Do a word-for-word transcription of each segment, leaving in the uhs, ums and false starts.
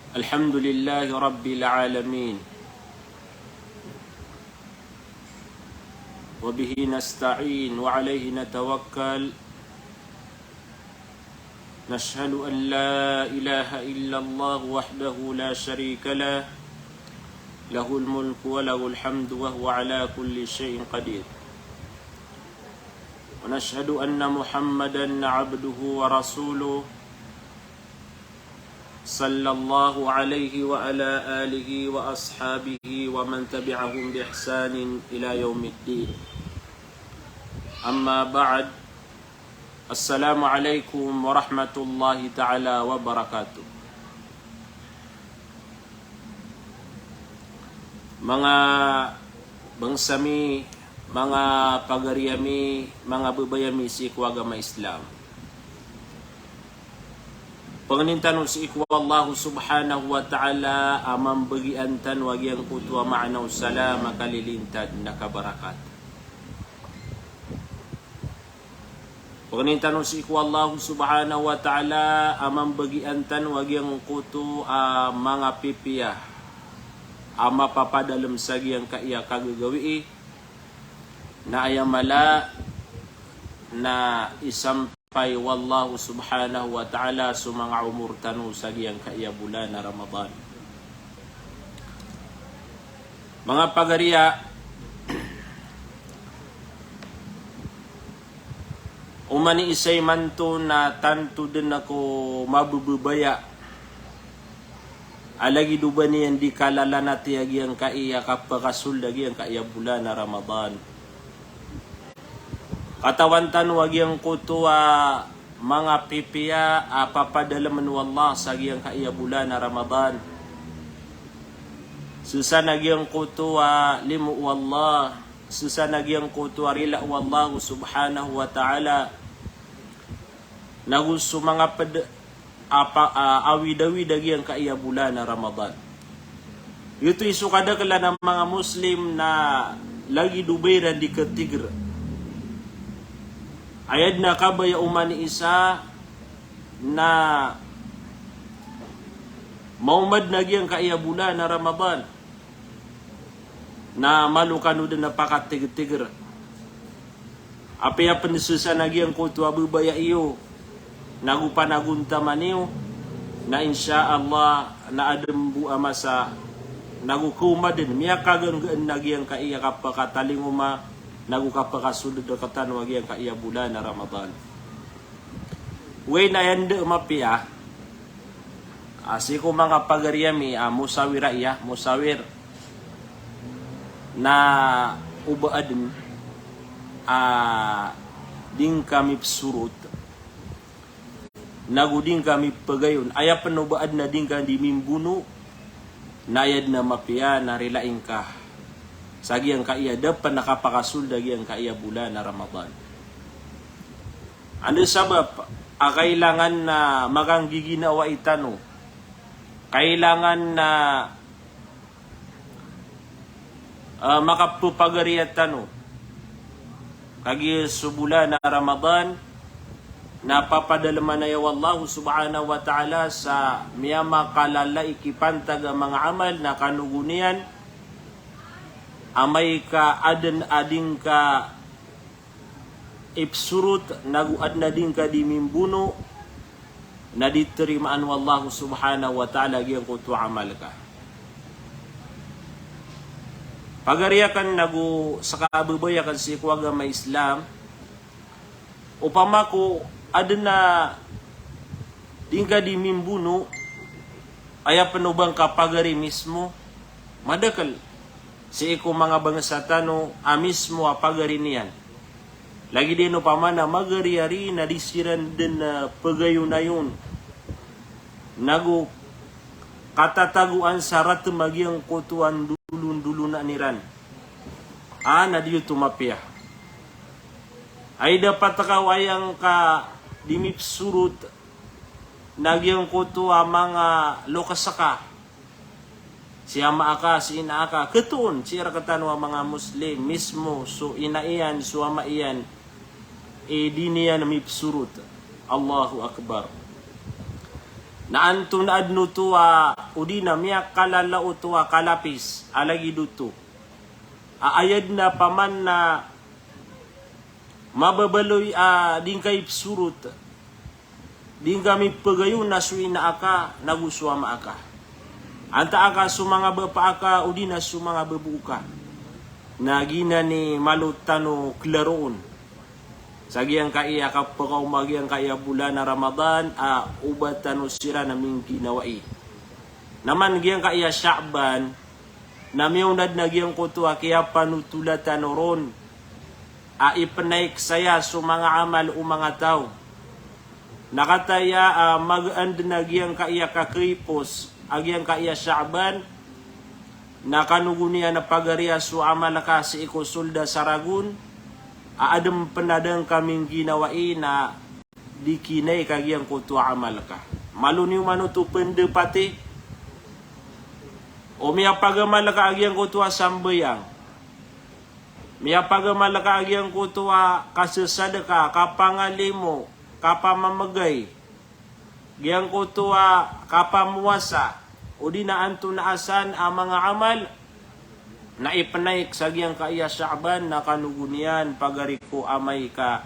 الحمد لله رب العالمين. وبه نستعين وعليه نتوكل. نشهد أن لا إله إلا الله وحده لا شريك له، له الملك وله الحمد وهو على كل شيء قدير. ونشهد أن محمدا عبده ورسوله، صلى الله عليه وعلى آله وأصحابه ومن تبعهم بإحسان إلى يوم الدين. أما بعد، السلام عليكم ورحمة الله تعالى وبركاته. Manga bangsa mi, manga pagari ami, manga babay ami sii ko agama Islam. Pangnin tano sii ko Allah Subhanahu wa Ta'ala a mambagian tano a giyangkoto a maana o salam a kalilintad na kabarakat. Pangnin tano sii ko Allah Subhanahu wa Ta'ala a mambagian tano a giyangkoto a manga pipiya a mapapadalem sa giyangkaya kagagawii, na aya mala na isampay o Allah Subhanahu wa Ta'ala so manga omor tano sa giyangkaya bolan a Ramadan. Manga pagari a, oman i isa imanto na tanto den ako mabebebaya a lagid o ba niyan di kalalanati a giyangkaya kapakasold a giyangkaya bolan a Ramadan. Katawan tano a giyangkoto a manga pipiya a papadalemen o Allah sa giyangkaya bolan a Ramadan. Sii sa na giyangkoto a limo o Allah, sii sa na giyangkoto a rila o Allah Subhanahu wa Ta'ala. Nago so manga ped a pa-, a, awidawid a giyangkaya bolan a Ramadan. Giyoto i so kadakelan a manga Muslim na lagid o ba iran di ketigr. Aya den a kabaya oman i isa na maoma den a giyangkaya bolan a Ramadan na malo kano den a pakatigtigr. Apiya pen sii sa na giyangkoto a bebaya iyo, nago panagontaman iyo, na insha Allah na aden bo a masa, nago kaoma den, miyakaganggaan a giyangkaya kapakatalingoma, nago kapakasold rektano a giyangkaya bolan a Ramadan. Ogaid na aya den a mapiya, a sii ko manga pagari ami a mosawir aya, mosawir. Na o ba aden a di ngka mipsorot, nago di ngka mipegayon, aya pen o ba aden a di ngka di mimbono, na aya den a mapiya na rilai ngka sa giyangkaya da pen a kapakasold a giyangkaya bolan a Ramadan. Anda sabap a kailangan na makanggiginawa i tano. Kailangan na, ah, makapepagariya tano. Kagiya so bolan a Ramadan na papadaleman aya o Allah Subhanahu wa Ta'ala sa miyamakalala i kipantag a manga amal na kanogon iyan, amay ka aden a di ngka ipsorot, nago aden a di ngka di mimbono, na di terimaan o Allah Subhanahu wa Ta'ala giyangkoto a amal ka. Pagari aken nago seka a babay aken sii ko agama Islam, opama ko aden a di ngka di mimbono, aya pen o ba ngka pagari mismo, madakel sii ko manga bangsa tano a mismo a pagari niyan. Lagid iyan opama na magariari na di siran den, eh, pegayonayon, nago katatagoan sa ratem a giyangkoto a ndolondolonan iran. A, na di oto mapiya. Ay dapat ka o aya ngka di mipsorot na giyangkoto a manga lokes ka, si ama aka, si ina aka, ketoon sii rektano a manga Muslim, mismo so ina iyan, so ama iyan, i di niyan mipsorot. Allahu Akbar. Na antonaa dn oto a, odi na miyakalala oto a kalapis a lagid oto a aya dn a paman na mababaloy a di ngka ipsorot, di ngka mipagayon na so ina aka nago so ama aka, antaa ka so manga bapa aka odi na so manga babay ka. Na giyanan i malo tano klaroon sa giyangkai a kapakaoma a giyangkai a bolan a Ramadan a oba tano siran a mingginawai. Na man giyangkai a Sha'ban na miyaona dn a giyangkoto a kiyapanotola tano ron a ipnaik saya so manga amal o manga taw. Na kataya a magaan dn a giyangkai a kakhaipos a giyangkai a Sha'ban, na kano go niyan pagariya so amal ka sii ko sold a saragon a adn pn a da ngka mingginawai na di kinaik a giyangkoto a amal ka. Malo niyo man oto pndapati. O miyapagamal ka a giyangkoto a sambayang, miyapagamal ka a giyangkoto a kasasadka, kapangalimo, kapamamgay, giyangkoto a kapamowasa, odi na antonaa san a manga amal, na ipnaik sa giyangkai a Sha'ban, na kano go niyan pagari ko amay ka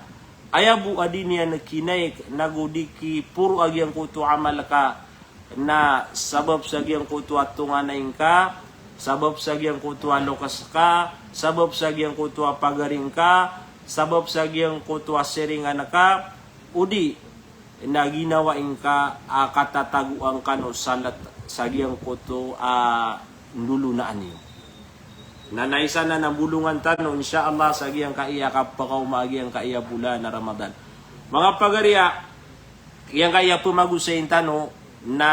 aya bo a di niyan kinaik nago di kiporo a giyangkoto a amal ka, na sabap sa giyangkoto a tonganay ngka, sabap sa giyangkoto a loks ka, sabap sa giyangkoto a pagari ngka, sabap sa giyangkoto a siringan ka, odi na ginawai ngka a katatagoan kano salat sa giyangkoto a ndolonaan iyo. Na aya san a bolongan tano, insha Allah, sa giyangkai a kapakaoma a giyangkai a bolan a Ramadan. Manga pagariya, giyangkai a pmagosayin tano na,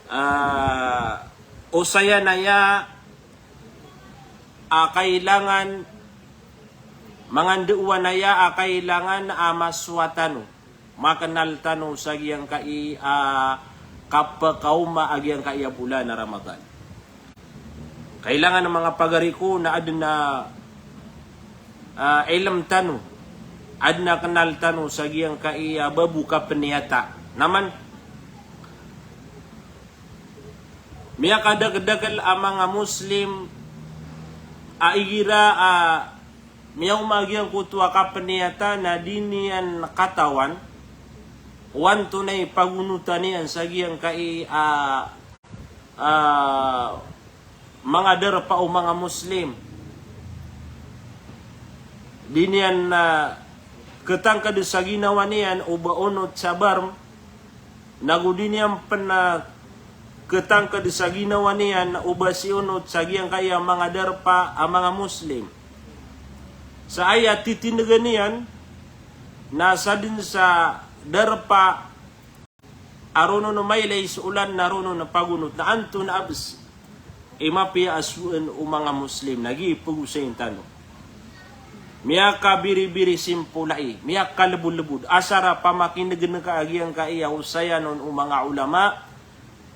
ah, osayan aya a kailangan, manga ndao aya a kailangan a masowa tano, maknal tano sa giyangkai a kapakaoma a giyangkai a bolan a Ramadan. Kailangan, manga pagari ko, na adn a, ah, ilm tano, adn a knal tano sa giyangkai a babo kapniyata. Na man miyakadakdakl a manga Muslim a igira a miyaoma a giyangkoto a kapniyata na di niyan katawan o antonaa i pagonotan iyan sa giyangkai a, ah, manga darpa o manga Muslim. Di niyan, ah, ktangkd sa ginawa niyan o ba onot sa barm, nago di niyan pn, ah, ktangkd sa ginawa niyan o ba sii onot sa giyangkai a manga darpa a manga Muslim. Sa aya titindgan iyan na sadn sa darpa a roo on mailay so olan na roo on pagonot, na antonaa bs i mapiya a soon o manga Muslim, na giya i pagosayin tano. Miyakabiribiri simpolai, miyakalbolbod, asar a pamakinegn ka a giyangkai a osayan on o manga ulama,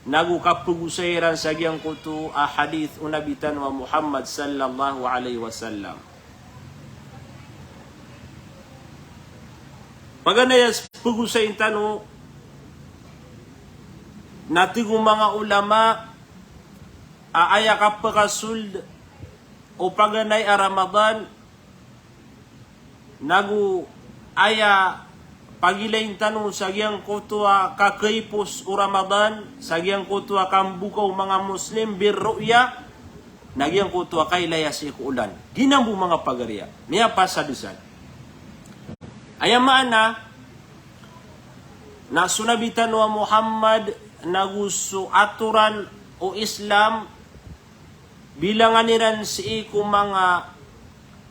nago kapagosay iran sa giyangkoto a hadith o Nabi tano a Muhammad sallallahu alaihi wasallam. Paganay a pagosayin tano na tig o manga ulama a aya kapakasold o paganay a Ramadan, nago aya pagilayn tano sa giyangkoto a kakaipos o Ramadan, sa giyangkoto a kamboka o manga Muslim, birru'ya, na giyangkoto a kailaya sii ko olan. Giyanan bo, manga pagariya, miyapasad san. Aya maana na so Nabi tano a Muhammad nago so atoran o Islam, bilangan iran sii ko manga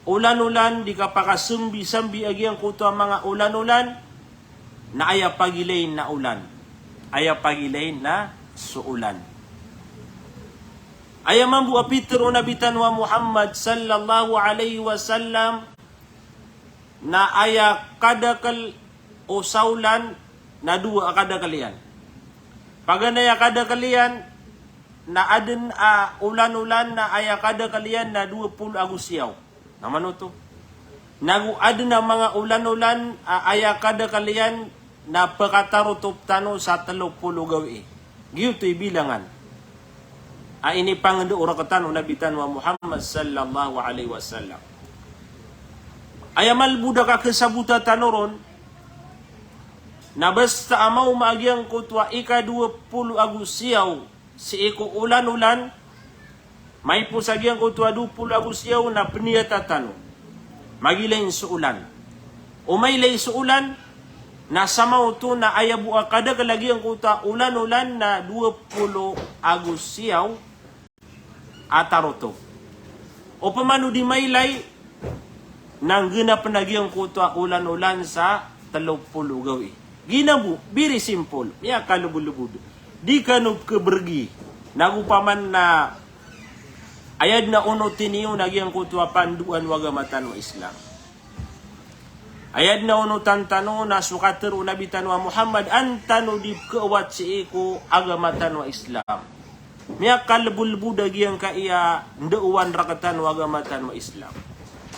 olan-olan, di kapakasambi-sambi a giyangkoto a manga olan-olan, na aya pagilayn na olan. Aya pagilayn na so olan. Aya mambo a pitharo o Nabi tano a Muhammad sallallahu alaihi wasallam, na aya kadakl o sa olan na dowa a kadakl iyan. Paganay a kadakl iyan na adn a olan-olan na aya kadakl iyan na dowa polo ago siyaw. Na manoto. Nago adn a manga olan-olan a aya kadakl iyan na pekatarotop tano sa telo polo gawii. Giyoto i bilangan a inipangndao rektano o Nabi tano a Muhammad sallallahu alaihi wasallam. Aya malbod a kakesabota tano ron, na basta a maoma a giyangkoto a ika dowa polo ago siyaw sii ko olan-olan, maipos a giyangkoto a dowa polo ago siyaw na peniyata tano. Magilain so olan. O mailay so olan, na samaoto na aya bo a kadakel a giyangkoto a olan-olan na dowa polo ago siyaw a tarotop. Opama o di mailay, na nggenapen a giyangkoto a olan-olan sa telo polo gawii. Giya bo, very simple, miyakalebodlebod. Di kano pekeberegi. Nago opama na aya den a onoti niyo na giyangkoto a pandoan o agama tano a Islam. Aya den a onotan tano na so katero o Nabi tano a Muhammad, an tano di pekeawat sii ko agama tano a Islam. Miyakalebodlebod a giyangkaya ndaowan rektano a agama tano a Islam.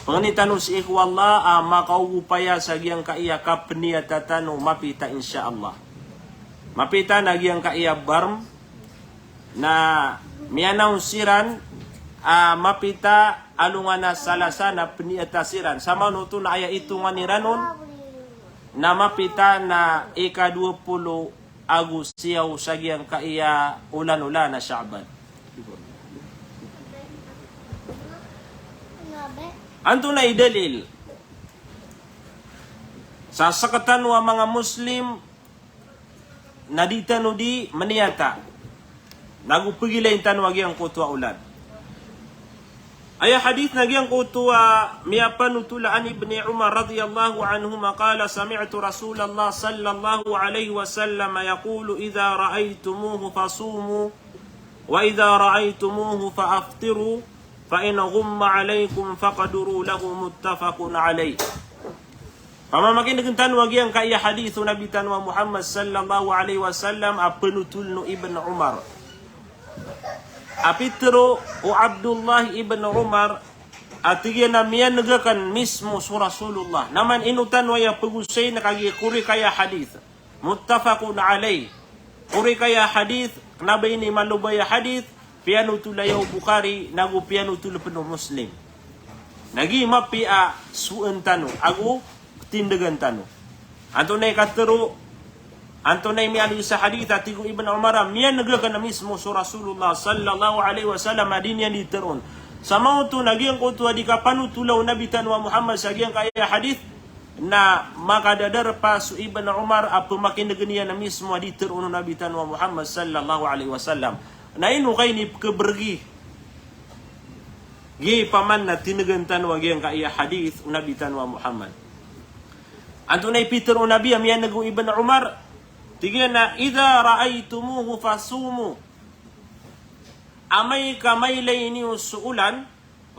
Pangni tano sii ko Allah a makaogop aya sa giyangkaya kapeniyata tano mapita, insha Allah. Mapita na giyangkaya barm na miyanaon siran a mapita alongan a Salasa na peniyata siran. Samanoto na aya itongan iran on na mapita na ika dowa polo ago siyaw sa giyangkaya olan-olan a Sha'ban. Antonaa i dalil sa sektano a manga Muslim na di tano di meniyata nago pegilain tano a giyangkoto a olan? Aya hadith na giyangkoto a miyapanothol a an Ibni Umar radhiyallahu anhuma qala, sami'tu Rasulallah sallallahu alaihi wasallam yaqulu, idha ra'aytumuhu fasumu, wa idha ra'aytumuhu fa aftiru, fa in ghumma alaykum faqduru lahu, muttafaqun alayh. Pamamakinegen tano a giyangkaya hadith o Nabi tano a Muhammad sallallahu alaihi wasallam a panothol o Ibn Umar. A pitero o Abdullah ibn Umar a tig iyan a miyaneg aken mismo so Rasulullah. Na man ino tano aya pegosay na kagiya korek aya hadith. Muttafaqun alayh. Korek aya hadith, kena ba ini malobay a hadith, piyanothol aya o Bukhari, nago piyanothol pen o Muslim. Na giya mapiya a soen tano, ago tindegan tano. Antonaa i katero, antonaa i miyaaloy sa hadith a tig o Ibn Umar a miyaneg aken a mismo so Rasulullah sallallahu alaihi wasallam a di niyan di teroon. Samaoto na giyangkoto a di kapanothol o Nabi tano a Muhammad sa giyangkaya hadith, na makadadarpa so Ibn Umar a pemakinegen iyan a mismo a di teroon o Nabi tano a Muhammad sallallahu alaihi wasallam. Na ino ka inipekeberegi? Giya paman na tinegan tano a giyangkaya hadith o Nabi tano a Muhammad. Antonaa i pitero o Nabi a miyaneg o Ibn Umar? Tig iyan a, idha ra'aytumuhu fasumu. Amay ka mailay niyo so olan,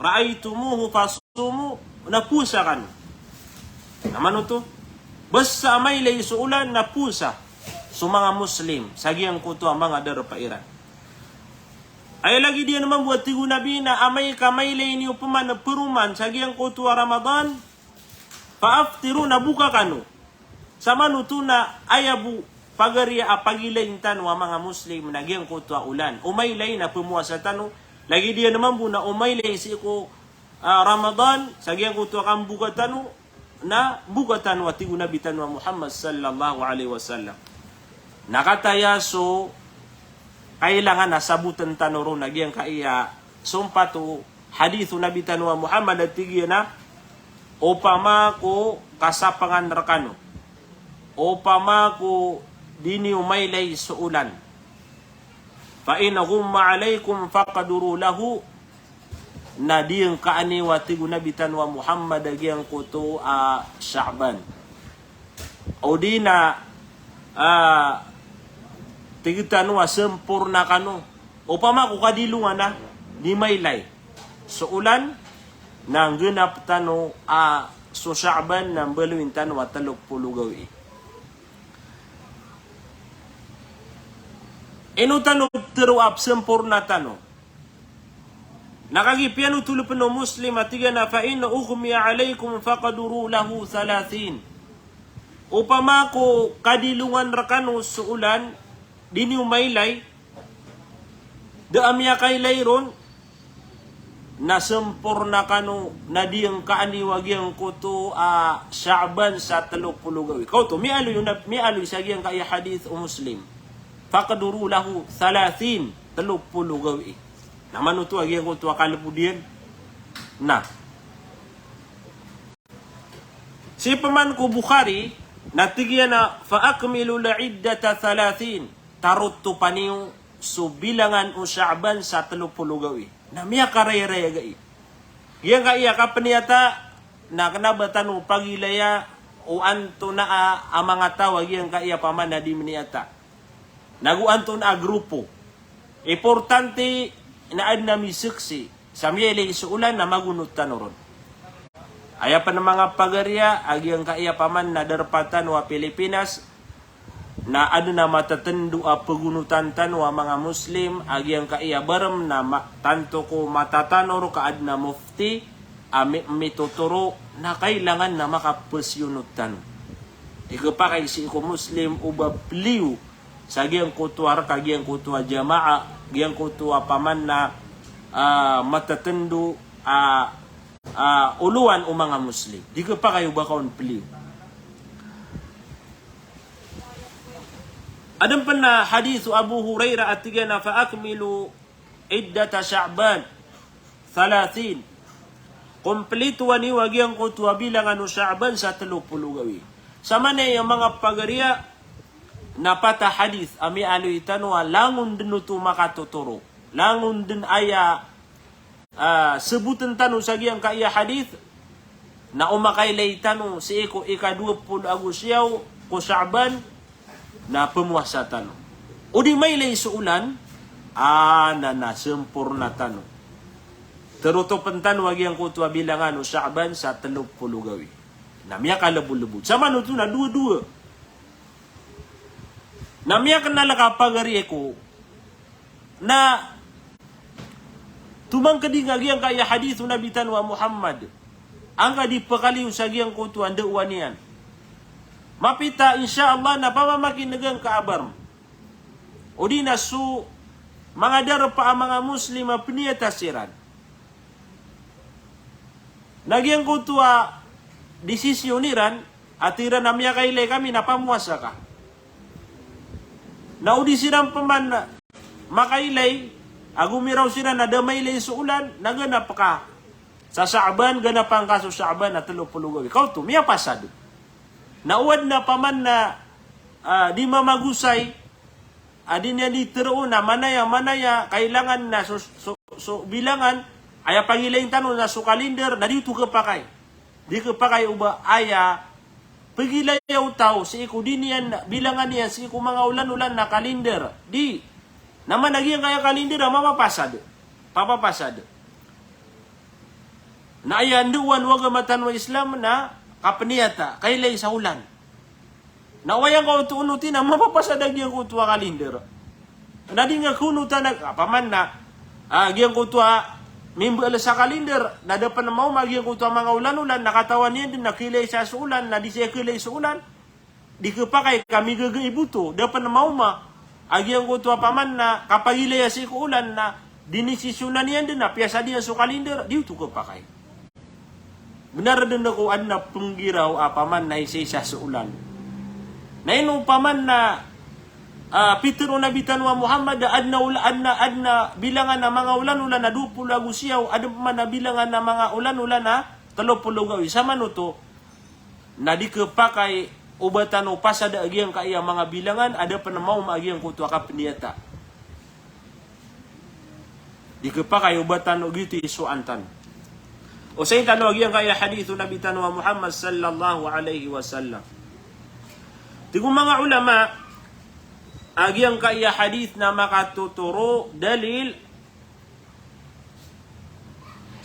ra'aytumuhu fasumu, na powasa kano. Na manoto, basta a mailay so olan na powasa so manga Muslim sa giyangkoto a manga darpa iran. Aya lagid iyan mambo a tig o Nabi na amay ka mailay niyo peman peroman sa giyangkoto a Ramadan, fa aftiru, na boka kano. Samanoto na aya bo pagariya a pagilain tano a manga Muslim na giyangkoto a olan. O mailay na pemowasa tano, lagid iyan mambo na o mailay sii ko, ah, Ramadan, sa giyangkoto a kamboka tano, na boka tano a tig o Nabi tano a Muhammad sallallahu alaihi wasallam. Na kataya so kailangan a saboten tano ron a giyangkaya sompat o hadith o Nabi tano a Muhammad a tig iyan a, opama ko kasapangan rekano, opama ko di niyo mailay so olan, fa in ghumma alaykum faqduru lahu, na diyangkaan iyo a tig o Nabi tano a Muhammad a giyangkoto a Sha'ban. O di na, ah, tig tano a semporna kano. Opama ko kadilongan a di mailay so olan, na nggenap tano a so Sha'ban na mbaloyin tano a telo polo gawii. Ino tano petero a pesemporna tano? Na kagiya piyanothol pen o Muslim a tig iyan a, fa in ughmiya alaykum faqduru lahu thalathin. Opama ko kadilongan rkano so olan, di niyo mailay, da a miyakailay ron, na samporna kano, na diyangkaan iyo a giyangkoto a Sha'ban sa telo polo gawii. Kaoto, miyaaloy on a, miyaaloy sa giyangkaya hadith o Muslim. Faqduru lahu thalathin, telo polo gawii. Na mano oto a giyangkoto a kalbod iyan? Na. Sii pman ko Bukhari, na tig iyan a, "Fa akmilul iddata thalathin." Tarotopa niyo so bilangan o Sha'ban sa telo polo gawii. Na miyakarayarayag ai. Giyangkaya kapeniyata, na kena ba tano pagilaya o antonaa a manga taw a giyangkaya paman a di meniyata. Nago antonaa a grupo. Importante na aden a miseksi sa miyailay so olan na magonot tano ron. Aya pen manga pagariya a giyangkaya paman na darpa tano a Pilipinas, na aden a matetendo a pegonotan tano a manga Muslim a giyangkaya berem na ma-, tanto ko matatanor ka aden a mufti a mi-, mitotoro, na kailangan na makapesiyonot tano. Di kepakay sii ko Muslim o ba peliyo sa giyangkoto a rka, giyangkoto a jamaah, giyangkoto a paman na, ah, matetendo a, ah, olowan o manga Muslim. Di kepakay o ba ka on peliyo. Aden pen a hadith o Abu Hurairah a tig iyan a, "Fa akmilu iddata Sha'ban thalathin." Komplitoa niyo a giyangkoto a bilangan o Sha'ban sa telo polo gawii. Samanaya manga pagariya, na pat a hadith a miyaaloy tano a langon den oto makatotoro. Langon den aya, ah, seboten tano sa giyangkaya hadith, na o makailay tano sii ko ika dowa polo ago siyaw ko Sha'ban, na pemowasa tano. O di mailay so olan, ah, na, na samporna tano. Terotopen tano a giyangkoto a bilangan o Sha'ban sa telo polo gawii. Na miyakalebolebod. Samanoto na dowa-dowa. Na miyakenal ka pagari ko na tomangkeding a giyangkaya hadith o Nabi tano a Muhammad. Angka di pekaliyo sa giyangkoto a ndaowan iyan. Mapita, insha Allah, na pamamakineg angka a barm. O di na so manga darpa a manga Muslim a peniyata siran. Na giyangkoto a desisyon iran, a tig iran a miyakailay kami na pamowasa ka. Na o di siran peman makailay, ago miraw siran a da mailay so olan, na ganap ka sa Sha'ban, ganapa ngka so Sha'ban a telo polo gawii. Kaoto, miyapasad. Na o aden a paman na, ah, di mamagosay, a di niyan di teroon a manaya, manaya, kailangan na so, so, so bilangan, aya pagilayin tano na so kalinder, na di oto kepakay. Di kepakay o ba aya pegilaya o taw sii ko di niyan bilangan iyan sii ko manga olan-olan a kalinder. Di. Na mana giyangkaya kalinder a mapapasad. Papapasad. Na aya ndaowan o agama tano a Islam na kapeniyata, kailay sa olan. Na o aya ngka oto onoti na mapapasad a giyangkoto a kalinder. Na di nga koonotan a, a paman na, ah, giyangkoto a mimbeel sa kalinder, na da pen maoma a giyangkoto a manga olan-olan, na katawan iyan den na kailay sa so olan, na di saya kailay so olan. Di kepakay ka migegaib oto, da pen maoma a giyangkoto a paman na kapagilaya sii ko olan na dinisisyonan iyan den na piyasad iyan so kalinder, di oto kepakay. Benar den ko aden a penggiraw a paman na isa-isa so olan. Na ino paman na, ah, pitero o Nabi tano a Muhammad a aden a ola-, aden a, aden a bilangan a manga olan-olan a dowa polo ago siyaw, aden peman a bilangan a manga olan-olan a telo polo gawii. Samanoto, na di kepakay o ba tano pasada a giyangkaya manga bilangan a da pen maoma a giyangkoto a kapeniyata. Di kepakay o ba tano giyoto i soan tano. Osayin tano a giyangkaya hadith o Nabi tano a Muhammad sallallahu alaihi wasallam. Tig o manga ulama, a giyangkaya hadith na makatotoro, dalil,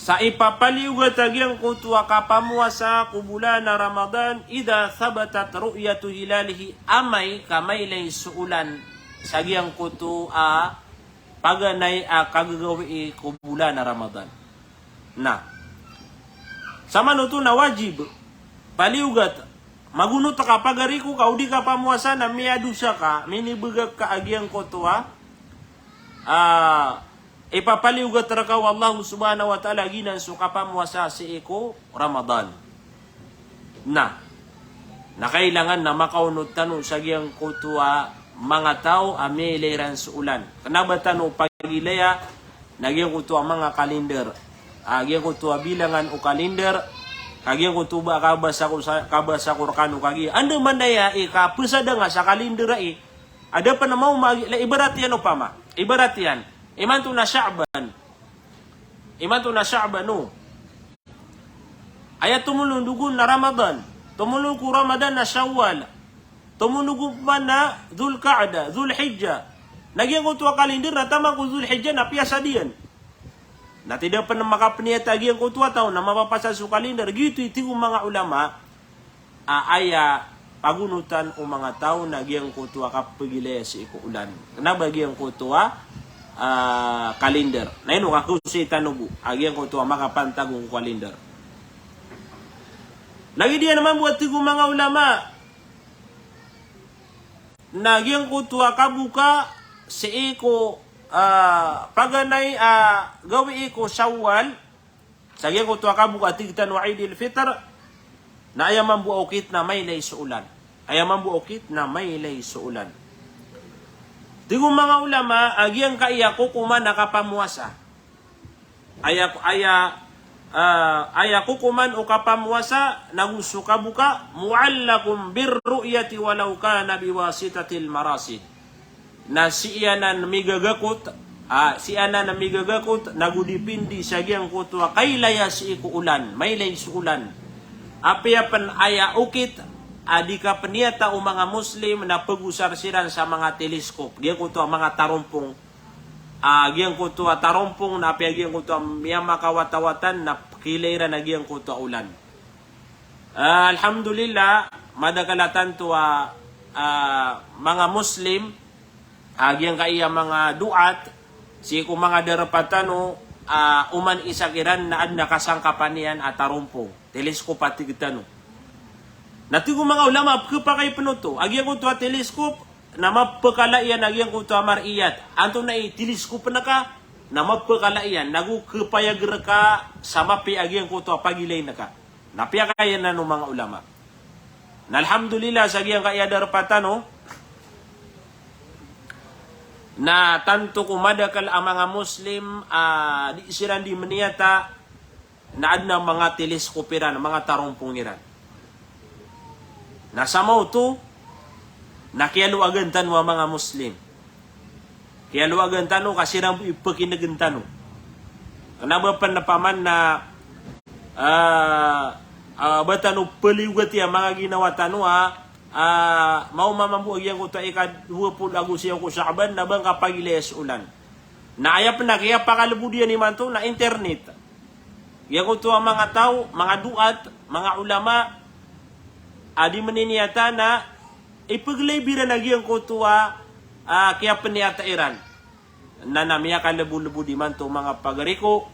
sa ipapaliyogat a giyangkoto a kapamowasa ko bolan a Ramadan, idha thabatat ru'yatu hilalihi, amay ka mailay so olan sa giyangkoto a paganay a kagagawii ko bolan a Ramadan. Na samanoto na wajib, paliyogat, magonot ka pagari ko ka o di ka pamowasa na miyadosa ka, minibegak ka a giyangkoto a, ah, ipapaliyogat rka o Allah subhanahu wa ta'ala giyanan so kapamowasa sii ko Ramadan. Na, na kailangan na makaonot tano sa giyangkoto a manga taw a miyailay iran so olan. Kna ba tano pagilaya na giyangkoto a manga kalinder, a giyangkoto a bilangan o kalinder, ka giyangkoto ba kabasa ko sa, kabasa ko rkano kagiya. Andamanaya i kapesada nga sa kalinder ai, a da pn a maoma agi, la ibarat iyan opama. Ibarat iyan. Imanto na Sha'ban. Imanto na Sha'ban, o. Aya tomolondog on na Ramadan. Tomolondog ko Ramadan na Shawwal. Tomolondog on pman na Dhul Qa'dah, Dhul Hijjah. Na giyangkoto a kalinder na taman ko Dhul Hijjah na piyasad iyan. Na tida pn makapniyat a giyangkoto a taw na mapapasad so kalinder. Giyoto i tig o manga ulama a aya pagonotan o manga taw na giyangkoto a kapagilaya sii ko olan. Kna ba giyangkoto a, ah, kalinder. Na ino ka kaosay tano bo a giyangkoto a makapantag ko kalinder. Lagid iyan mambo a tig o manga ulama na giyangkoto a kaboka sii ko, ah, paganay a gawii ko Shawwal, sa giyangkoto a kaboka tig tano a Eid al-Fitr, na aya mambo a okit na mailay so olan. Aya mambo a okit na mailay so olan. Tig o manga ulama a giyangkaya kokoman a kapamowasa. Aya, aya, ah, aya kokoman o kapamowasa nago so kaboka, mu'allaqun bir ru'yati walau kana biwasitatil marasid. Na sii anan migagakot, ah, sii anan migagakot, nago dipindi sa giyangkoto a kailaya sii ko olan, mailay so olan. Apiya pn aya okit a di kapniyata o manga Muslim na pagosar siran sa manga telescope, giyangkoto a manga tarompong, ah, giyangkoto a tarompong na apiya giyangkoto a miyamakawatawatan na kiilay iran a giyangkoto a olan. Ah, alhamdulillah, madakl a tanto a, ah, manga Muslim, ah, giyangkaya manga du'at, sii ko manga darpa tano, ah, oman isa kiran na adn a kasangkapan iyan a tarompong, telescope a tig tano. Na tig o manga ulama, pkhapakay pn oto a giyangkoto a telescope, na mapkala iyan a giyangkoto a mar'iyat. Antonaa i telescope ngka, na mapkala iyan, nago khapayag rka sa mapiya a giyangkoto a pagilay ngka. Na piyakay anan o manga ulama. Na alhamdulillah sa giyangkaya darpa tano, na tanto ko madakl a manga Muslim, ah, di siran di mniyata, na adn a manga telescope iran, manga tarompong iran. Na sa maoto, na kiyaloagan tano a manga Muslim. Kiyaloagan tano ka siran bo i pkinegn tano. Kna ba pn opama na, ah, ah, ba tano paliyogati a manga ginawa tano a, ah, maoma mambo a giyangkoto a ika dowa polo ago siyaw ko Sha'ban na ba ngka pagilaya so olan. Na aya pn a kiyapakalbod iyan imanto na internet. Giyangkoto a manga taw, manga du'at, manga ulama, a di mniniyata na ipglive iran a giyangkoto a, ah, kiyapniyata iran. Na, na miyakalebolebod imanto manga pagari ko,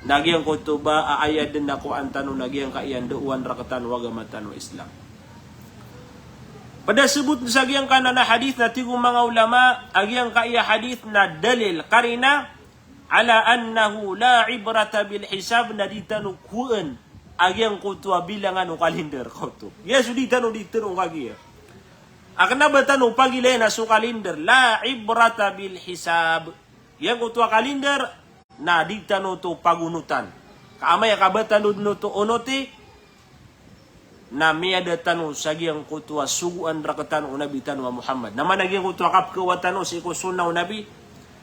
na giyangkoto ba a aya dn a kowaan tano na giyangkaya ndaowan rktano a agama tano a Islam. Pd a sabot sa giyangkanan a hadith na tig o manga ulama, a giyangkaya hadith na dalil, karina, ala annahu la ibrata bil hisab, na di tano kowaan a giyangkoto a bilangan o kalinder, kaoto. Giya so di tano di tero kagiya. A kna ba tano pagilayan a so kalinder, la ibrata bil hisab. Giyangkoto a kalinder, na di tano oto pagonotan. Ka amay ka ba tano dn oto onoti, na miyada tano sa giyangkoto a sogoan rktano o Nabi tano a Muhammad. Na mana giyangkoto a kapkhawa tano sii ko sunnah o Nabi.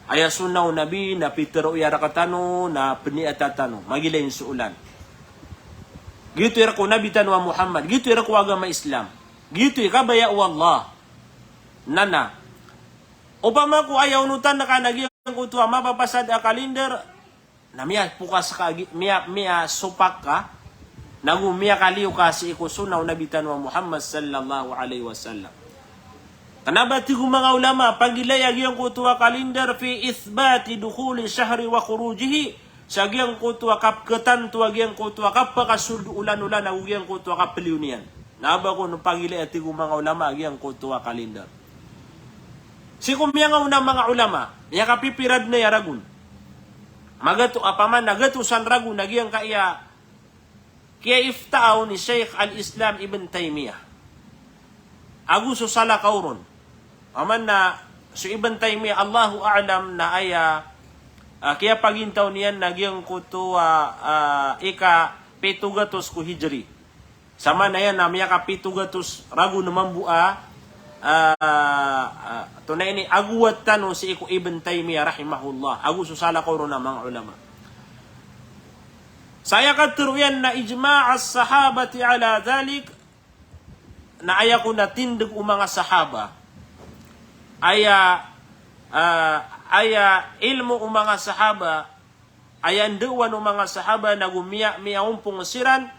Aya sunnah o Nabi na pitharo iyan rktano, na pniyata tano. Magilayn so olan. Giyoto i rk o Nabi tano a Muhammad. Giyoto i rk o agama Islam. Giyoto i kabaya o Allah. Na, na. Opama ko aya onotan ka na giyangkoto a mapapasad a kalinder, na miyapokas ka, gi-, miya-, miyasopak ka, nago miyakaliyo ka sii ko sunnah o Nabi tano a Muhammad sallallahu alaihi wasallam. Kna ba tig o manga ulama, pagilaya giyangkoto a kalinder fi ithbati dukhuli shahri wa khurujihi, sa giyangkoto a kapkhatanto a giyangkoto a kapakasold o olan-olan ago giyangkoto a kapliyo niyan. Na ba kon pagilaya, tig o manga ulama, a giyangkoto a kalender. Sii ko miyangaona a manga ulama, miyakapipira den aya ragon. Magato, opama na gatos san ragon a giyangkaya kiyaiftaa on i Shaykh al-Islam Ibn Taymiyyah. Ago so salakaw ron. Opama na so Ibn Taymiyyah, Allahu a'lam, na aya, ah, kiyapagintaw niyan na giyangkoto a, ah, ika pito gatos ko Hijri. Samanaya na miyakapito gatos ragon mambo a, ah, ah, tonaa ini, ago wata tano sii ko Ibn Taymiyyah rahimahullah, ago so salakaw ron a manga ulama. Sa aya katharo iyan na ijma' as-sahabati ala dhalik, na aya kon a tindeg o manga sahaba, aya, ah, aya ilmo o manga sahaba, aya ndaowan o manga sahaba, nago miya, miyaompong siran,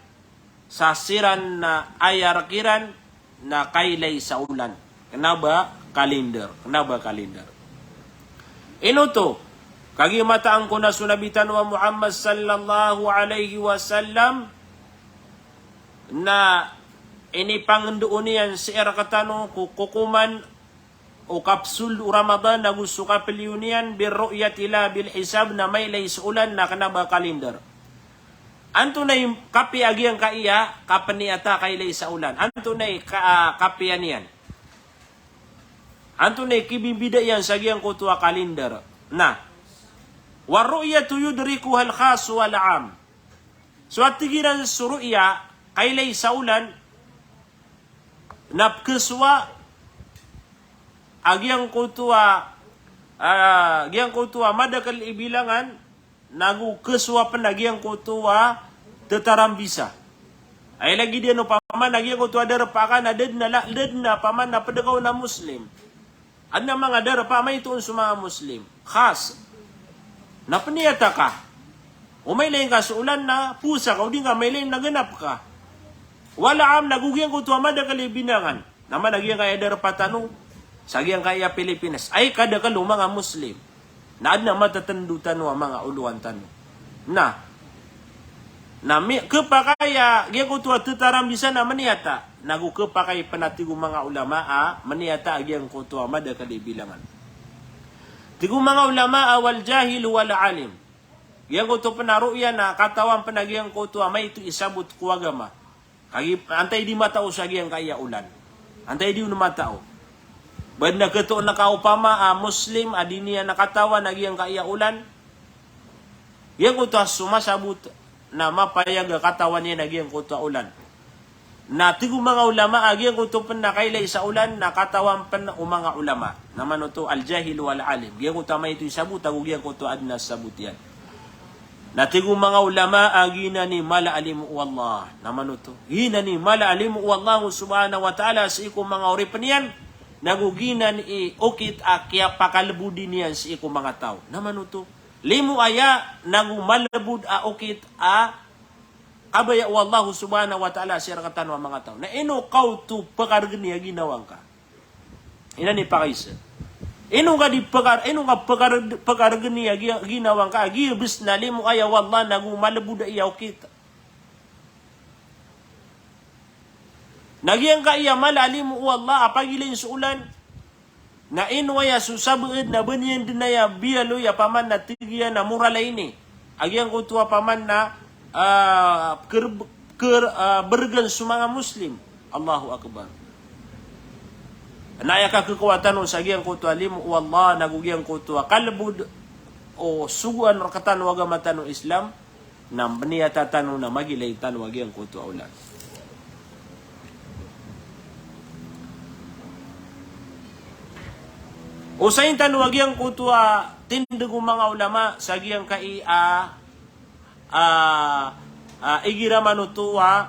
sa siran na aya rek iran na kailay sa olan. Kena ba kalender, kena ba kalender. Ino oto? Kagiya mataan ko na so Nabi tano a Muhammad sallallahu alaihi wasallam na inipangendao niyan sii rektano ko kokoman o kapsul o Ramadan ago so kapeliyo niyan, bir ru'yati la bil hisab, na mailay sa olan na kena ba kalender. Antonaa i kapiya a giyangkaya kapeniyata a kailay sa olan? Antonaa i ka-, ah, kapiya niyan? Antonaa i kibibida iyan sa giyangkoto a kalender? Na, war ru'yatu yudrikuhal khas wal 'am. So a tig iran so ru'ya, kailay sa olan, na pekesowa a giyangkoto a, ah, giyangkoto a madakel i bilangan, nago kesowa pen a giyangkoto a tetarambisa. Aya lagid iyan opama na giyangkoto a darpa ka na da den a la-, da den a opama na ped ka on a Muslim. Aden a manga darpa a maito on so manga Muslim. Khas. Na peniyata ka. O mailay ngka so olan na powasa ka, o di ngka mailay na genap ka. Wal 'am, nago giyangkoto a madakel i bilangan. Na mana giyangkaya darpa tano sa giyangkaya Pilipinas, ay kadakel o manga Muslim. Na aden a matetendo tano a manga olowan tano. Na, na mi-, kepakay a giyangkoto a tetarambisa na meniyata, nago kepakay pen a tig o manga ulama a meniyata a giyangkoto a madakel i bilangan. Tig o manga ulama a wal jahil wal alim. Giyangkoto pen a ru'ya na katawan pen a giyangkoto a maito i sabot ko agama. Kagiya antaa i di matao sa giyangkaya olan? Antaa i di on matao? Ba aden a ketoon ka opama a Muslim a di niyan katawan a giyangkaya olan? Giyangkoto a so masabot na mapayag a katawan iyan a giyangkoto a olan. Na tig o manga ulama a giyangkoto pen a kailay sa olan na katawan pen o manga ulama. Na mano oto? Al jahil wal alim. Giyangkoto a maito i sabot ago giyangkoto a aden a sabot iyan. Na tig o manga ulama a giyanan i mala a limo o Allah. Na mano oto? Giyanan i mala a limo o Allah subhanahu wa ta'ala sii ko manga oripen iyan, nago giyanan i okit a kiyapakalebodi niyan sii ko manga taw. Na mano oto? Limo aya nago malebod a okit a kabaya o Allah subhanahu wa ta'ala sii rektano a manga taw. Na ino ka oto pekaregen i a ginawa ngka? Inan i pakaisa. Ino ngka di pekar-, ino ngka pekar-, pekaregen i a gi-, ginawa ngka, a giya bes na limo aya o Allah nago malebod a iya okit. Na giyangkaya mala a limo o Allah a pagilayn so olan. Na ino aya so sabaad na ba niyan den aya biyaloy a paman na tig iyan a moral a ini a giyangkoto a paman na, ah, ker-, ker-, ah, beregen so manga Muslim. Allahu Akbar. Na aya kakekowa tano sa giyangkoto a limo o Allah nago giyangkoto a kalebod o sogoan rektano a agama tano Islam, na mbeniyata tano na magilay tano a giyangkoto a olan. Osayin tano a giyangkoto a tindeg o manga ulama sa giyangkai a, a, a, igira manoto a,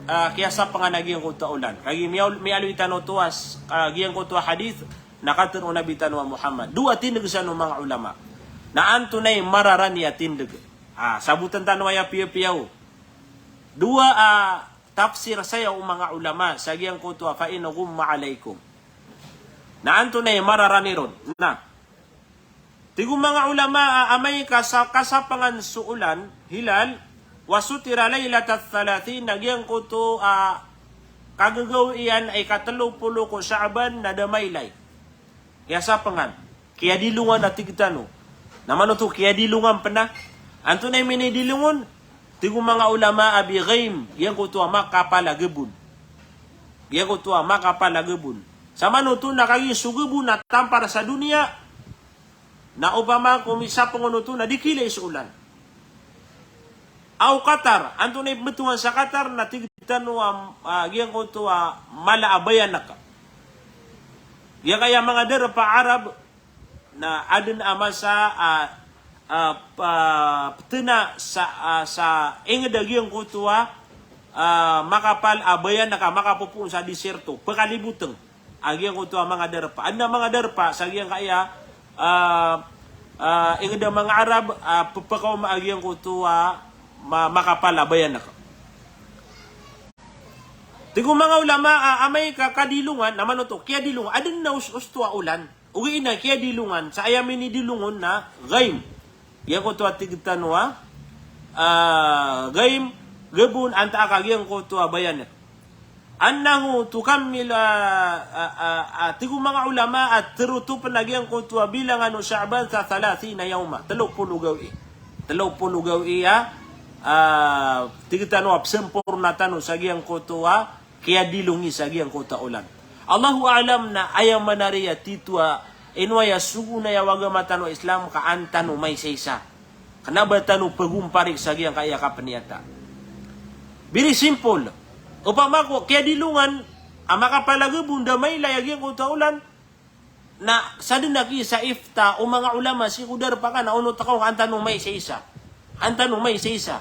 a, kiyasapengan a giyangkoto a olan. Kagiya miyaol-, miyaaloy tano oto a s-, a, giyangkoto a hadith na katharo o Nabi tano a Muhammad. Dowa tindeg san o manga ulama. Na antonaa i mararani a tindeg? Ah, saboten tano aya piyapiya o. Dowa a tafsir saya o manga ulama sa giyangkoto a fa in ghumma alaykum. Na antonaa i mararani ron? Na tig o manga ulama a amay ka sa-, kasapengan so olan, hilal, wa sutira laylatat thalathin, na giyangkoto a kagagawii iyan a ikatelo polo ko Sha'ban na da mailay. Kiyasapengan. Kiyadilongan a tig tano. Na mano oto kiyadilongan pen a? Antonaa i minidilong on? Tig o manga ulama a bi ghaim, giyangkoto a makapal a gebon. Giyangkoto a makapal a gebon. Sa mano oto na kagiya so gebon na tampar sa doniya, na opama ko misapengon oto na di kiilay so olan. Aw qatar, antonaa i pembetowan sa qatar na tig tano a, ah, giyangkoto a mala a bayanek. Giyangkaya manga darpa a Arab, na aden a masa a, ah, pa-, petena sa, ah, sa inged a giyangkoto a, ah, makapal a bayanek a makapopoon sa disyerto, pekaliboteng a giyangkoto a manga darpa. Aden a manga darpa sa giyangkaya, ah, ah, inged a manga Arab, ah, pepakaoma a giyangkoto a ma-, makapal a bayanek. Tig o manga ulama a amay ka kadilongan, na mano oto kiyadilongan, aden a os-, osto a olan. Ogaid na kiyadilongan, sa aya minidilong on na ghaim. Giyangkoto a tig tano a, ah, ghaim, gebon, antaa ka giyangkoto a bayanek. Annahu tukammil, ah, ah, ah, ah, tig o manga ulama a terotopen a giyangkoto a bilangan o Sha'ban sa thalathina yawma. Telo polo gawii. Telo polo gawii a, ah, tig tano a pesempurna tano sa giyangkoto a kiyadilongi sa giyangkoto a olan. Allahu a'lam na aya manari a tito a ino aya sogo na aya o agama tano a Islam ka an tano maisaisa. Kena ba tano pegompari sa giyangkaya kapeniyata. Very simple. Opama ko kiyadilongan a makapal a gebon da mailay a giyangkoto a olan, na sa den a kisa ifta o manga ulama sii ko darpa ka na onot ako ka an tano maisaisa. An tano maisaisa.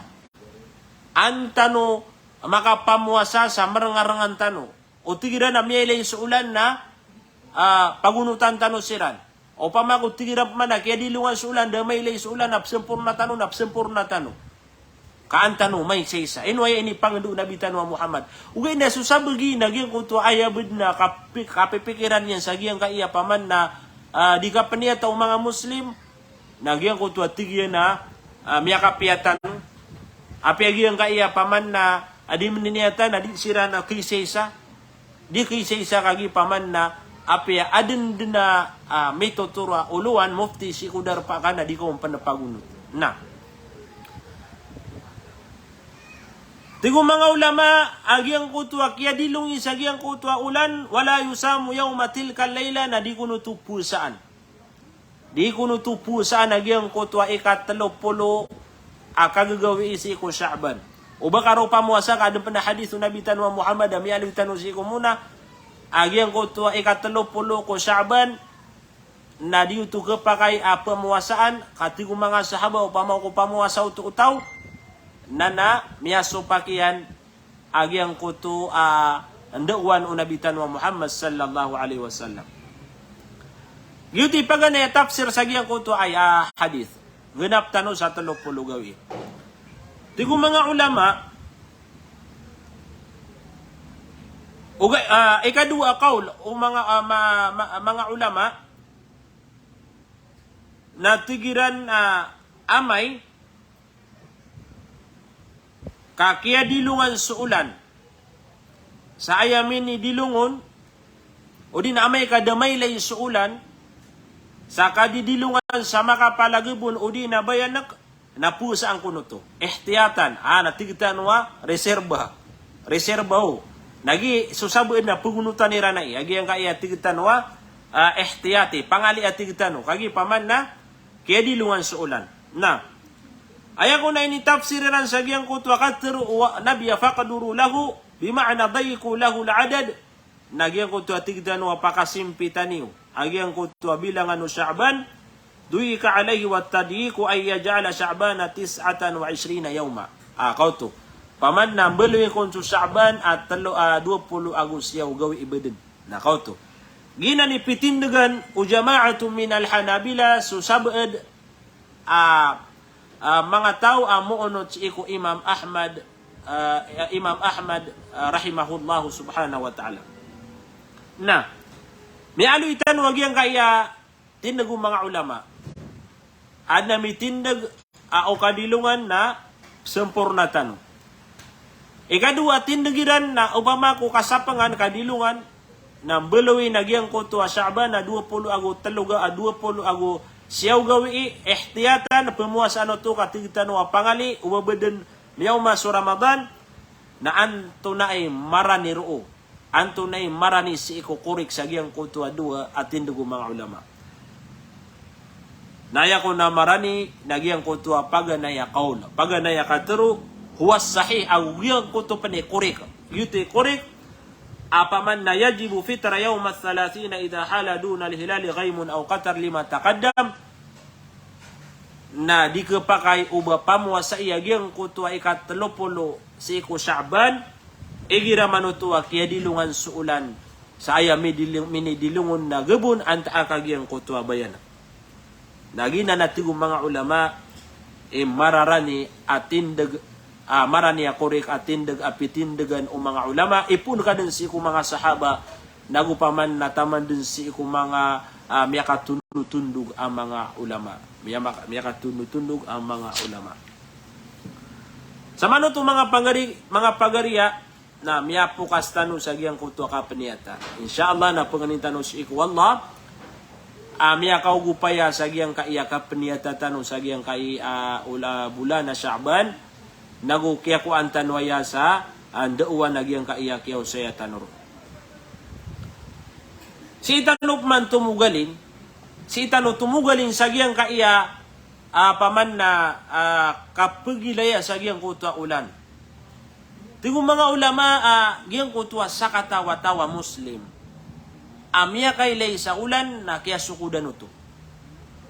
An tano makapamowasa sa marengarengan tano. O tig iran a miyailay so olan na, ah, pagonotan tano siran. Opama ko tig iran pman a kiyadilongan so olan, da mailay so olan, na pesempurna tano, na pesempurna tano. Ka an tano maisaisa. Ino aya inipangendo o Nabi tano a Muhammad. Ogaid na so sabagi na giyangkoto a aya bed na kapi-, kapipikiran iyan sa giyangkaya paman na, ah, di kapeniyata o manga Muslim, na giyangkoto a tig iyan a, ah, miyakapiya tano. Apiya giyangkaya paman na, ah, di meniniya tano, na di siran a kiisaisa. Di kiisaisa kagiya paman na apiya aden den a, ah, mitotoro a olowan, mufti sii ko darpa ka na di ko pen pagonot. Na. Tig o manga ulama a giyangkoto a kiyadilongi sa giyangkoto a olan, wala yusamu yawma tilkal layla, na di kon oto powasaan. Di kon oto powasaan a giyangkoto a ikatelo polo a kagagawii sii ko Sha'ban. O ba ka roo pamowasa ka aden pen a hadith o Nabi tano a Muhammad a miyaaloy tano sii ko mona a giyangkoto a ikatelo polo ko Sha'ban na di oto kepakay a pamowasaan, ka tig o manga sahaba opama ko pamowasa oto o taw, na na miyasopak iyan a giyangkoto a ndaowan o Nabi tano a Muhammad sallallahu alaihi wasallam. Giyoto i paganay a tafsir sa giyangkoto a aya, hadith. Genap tano sa telo polo gawii. Tig o manga ulama, oga-, ah, ikadowa a kawl o manga, ah, ma-, ma-, manga ulama, na tig iran a amay ka kiyadilongan so olan sa aya minidilong on, odi na amay ka da mailay so olan sa kadidilongan sa makapal a gebon odi na bayanek, na powasaan kon oto. Ihtiyatan, ah, na tig tano a reserba. Reserba o. Na giya so sabaad na pagonotan iran ai. A giyangkaya tig tano a, ah, ihtiyati. Pangali a tig tano. Kagiya paman na kiyadilongan so olan. Na. Aya kon a initafsir iran sa giyangkoto a katero o Nabi a faqduru lahu, bima'na dayiqu lahul adad. Na giyangkoto a tig tano a pakasimpitan iyo a giyangkoto a bilangan o Sha'ban, duyika alayhi wa tadyiqu an yaj'ala Sha'bana tis'atan wa ishrina yawma. Ah, kaoto. Paman na mbaloy kon so Sha'ban a telo, ah, dowa polo ago siyaw gawii beden. Na kaoto. Giyanan i pitindegan o jama'atun minal Hanabila, so sabaad a, a, manga taw a moonot sii ko Imam Ahmad, a, Imam Ahmad, a, rahimahullahu subhanahu wa ta'ala. Na, miyaaloy tano a giyangkaya tindeg o manga ulama. Adn a mitindeg a o kadilongan na sempurna tano. Ikadowa a tindeg iran na opama ko kasapangan, kadilongan, na mbaloy na giyangkoto a Sha'ban na dowa polo ago telo ga, a dowa polo ago siyaw gawii, ihtiyatan, pemowasaan oto ka tig tano a pangali, o ba den miyaoma so Ramadan, na antonaa i marani roo. Antonaa i marani sii ko korek sa giyangkoto a dowa a tindeg o manga ulama. Na aya kon a marani na giyangkoto a paganay a kawl, paganay a katero, huwa sahih, ago giyangkoto pen i korek. Giyoto i korek, a paman na yajibu fitra yawma thalathina idha hala duna al-hilali ghaymun aw qatar lima taqaddam. Na di kepakay o ba pamowasai a giyangkoto a ikatelo polo sii ko Sha'ban, igira man oto a kiyadilongan so olan sa aya midilong-, minidilong on na gebon antaa ka giyangkoto a bayan. Na giyanan a tig o manga ulama i mararani a tindeg, a, marani a korek a tindeg a pitindegan o manga ulama, ipoon ka den sii ko manga sahaba, nago paman na taman den sii ko manga, a, miyakatonotondog a manga ulama. Miyama-, miyakatonotondog a manga ulama. Samanoto manga pagari-, manga pagariya, na miyapokas tano sa giyangkoto a kapeniyata. Insha Allah na pengenin tano sii ko Allah a miyakaogop aya sa giyangkaya kapeniyata tano sa giyangkaya, a, ola-, bolan a Sha'ban, nago kiyakowan tano aya sa, a, ndaowan a giyangkaya kiyaosaya tano ron. Sii tano peman tomogalin, sii tano tomogalin sa giyangkaya, a, paman na, a, kapegilaya sa giyangkoto a olan. Tig o manga ulama a giyangkoto a sakataw a taw a Muslim a miyakailay sa olan na kiyasokodan oto.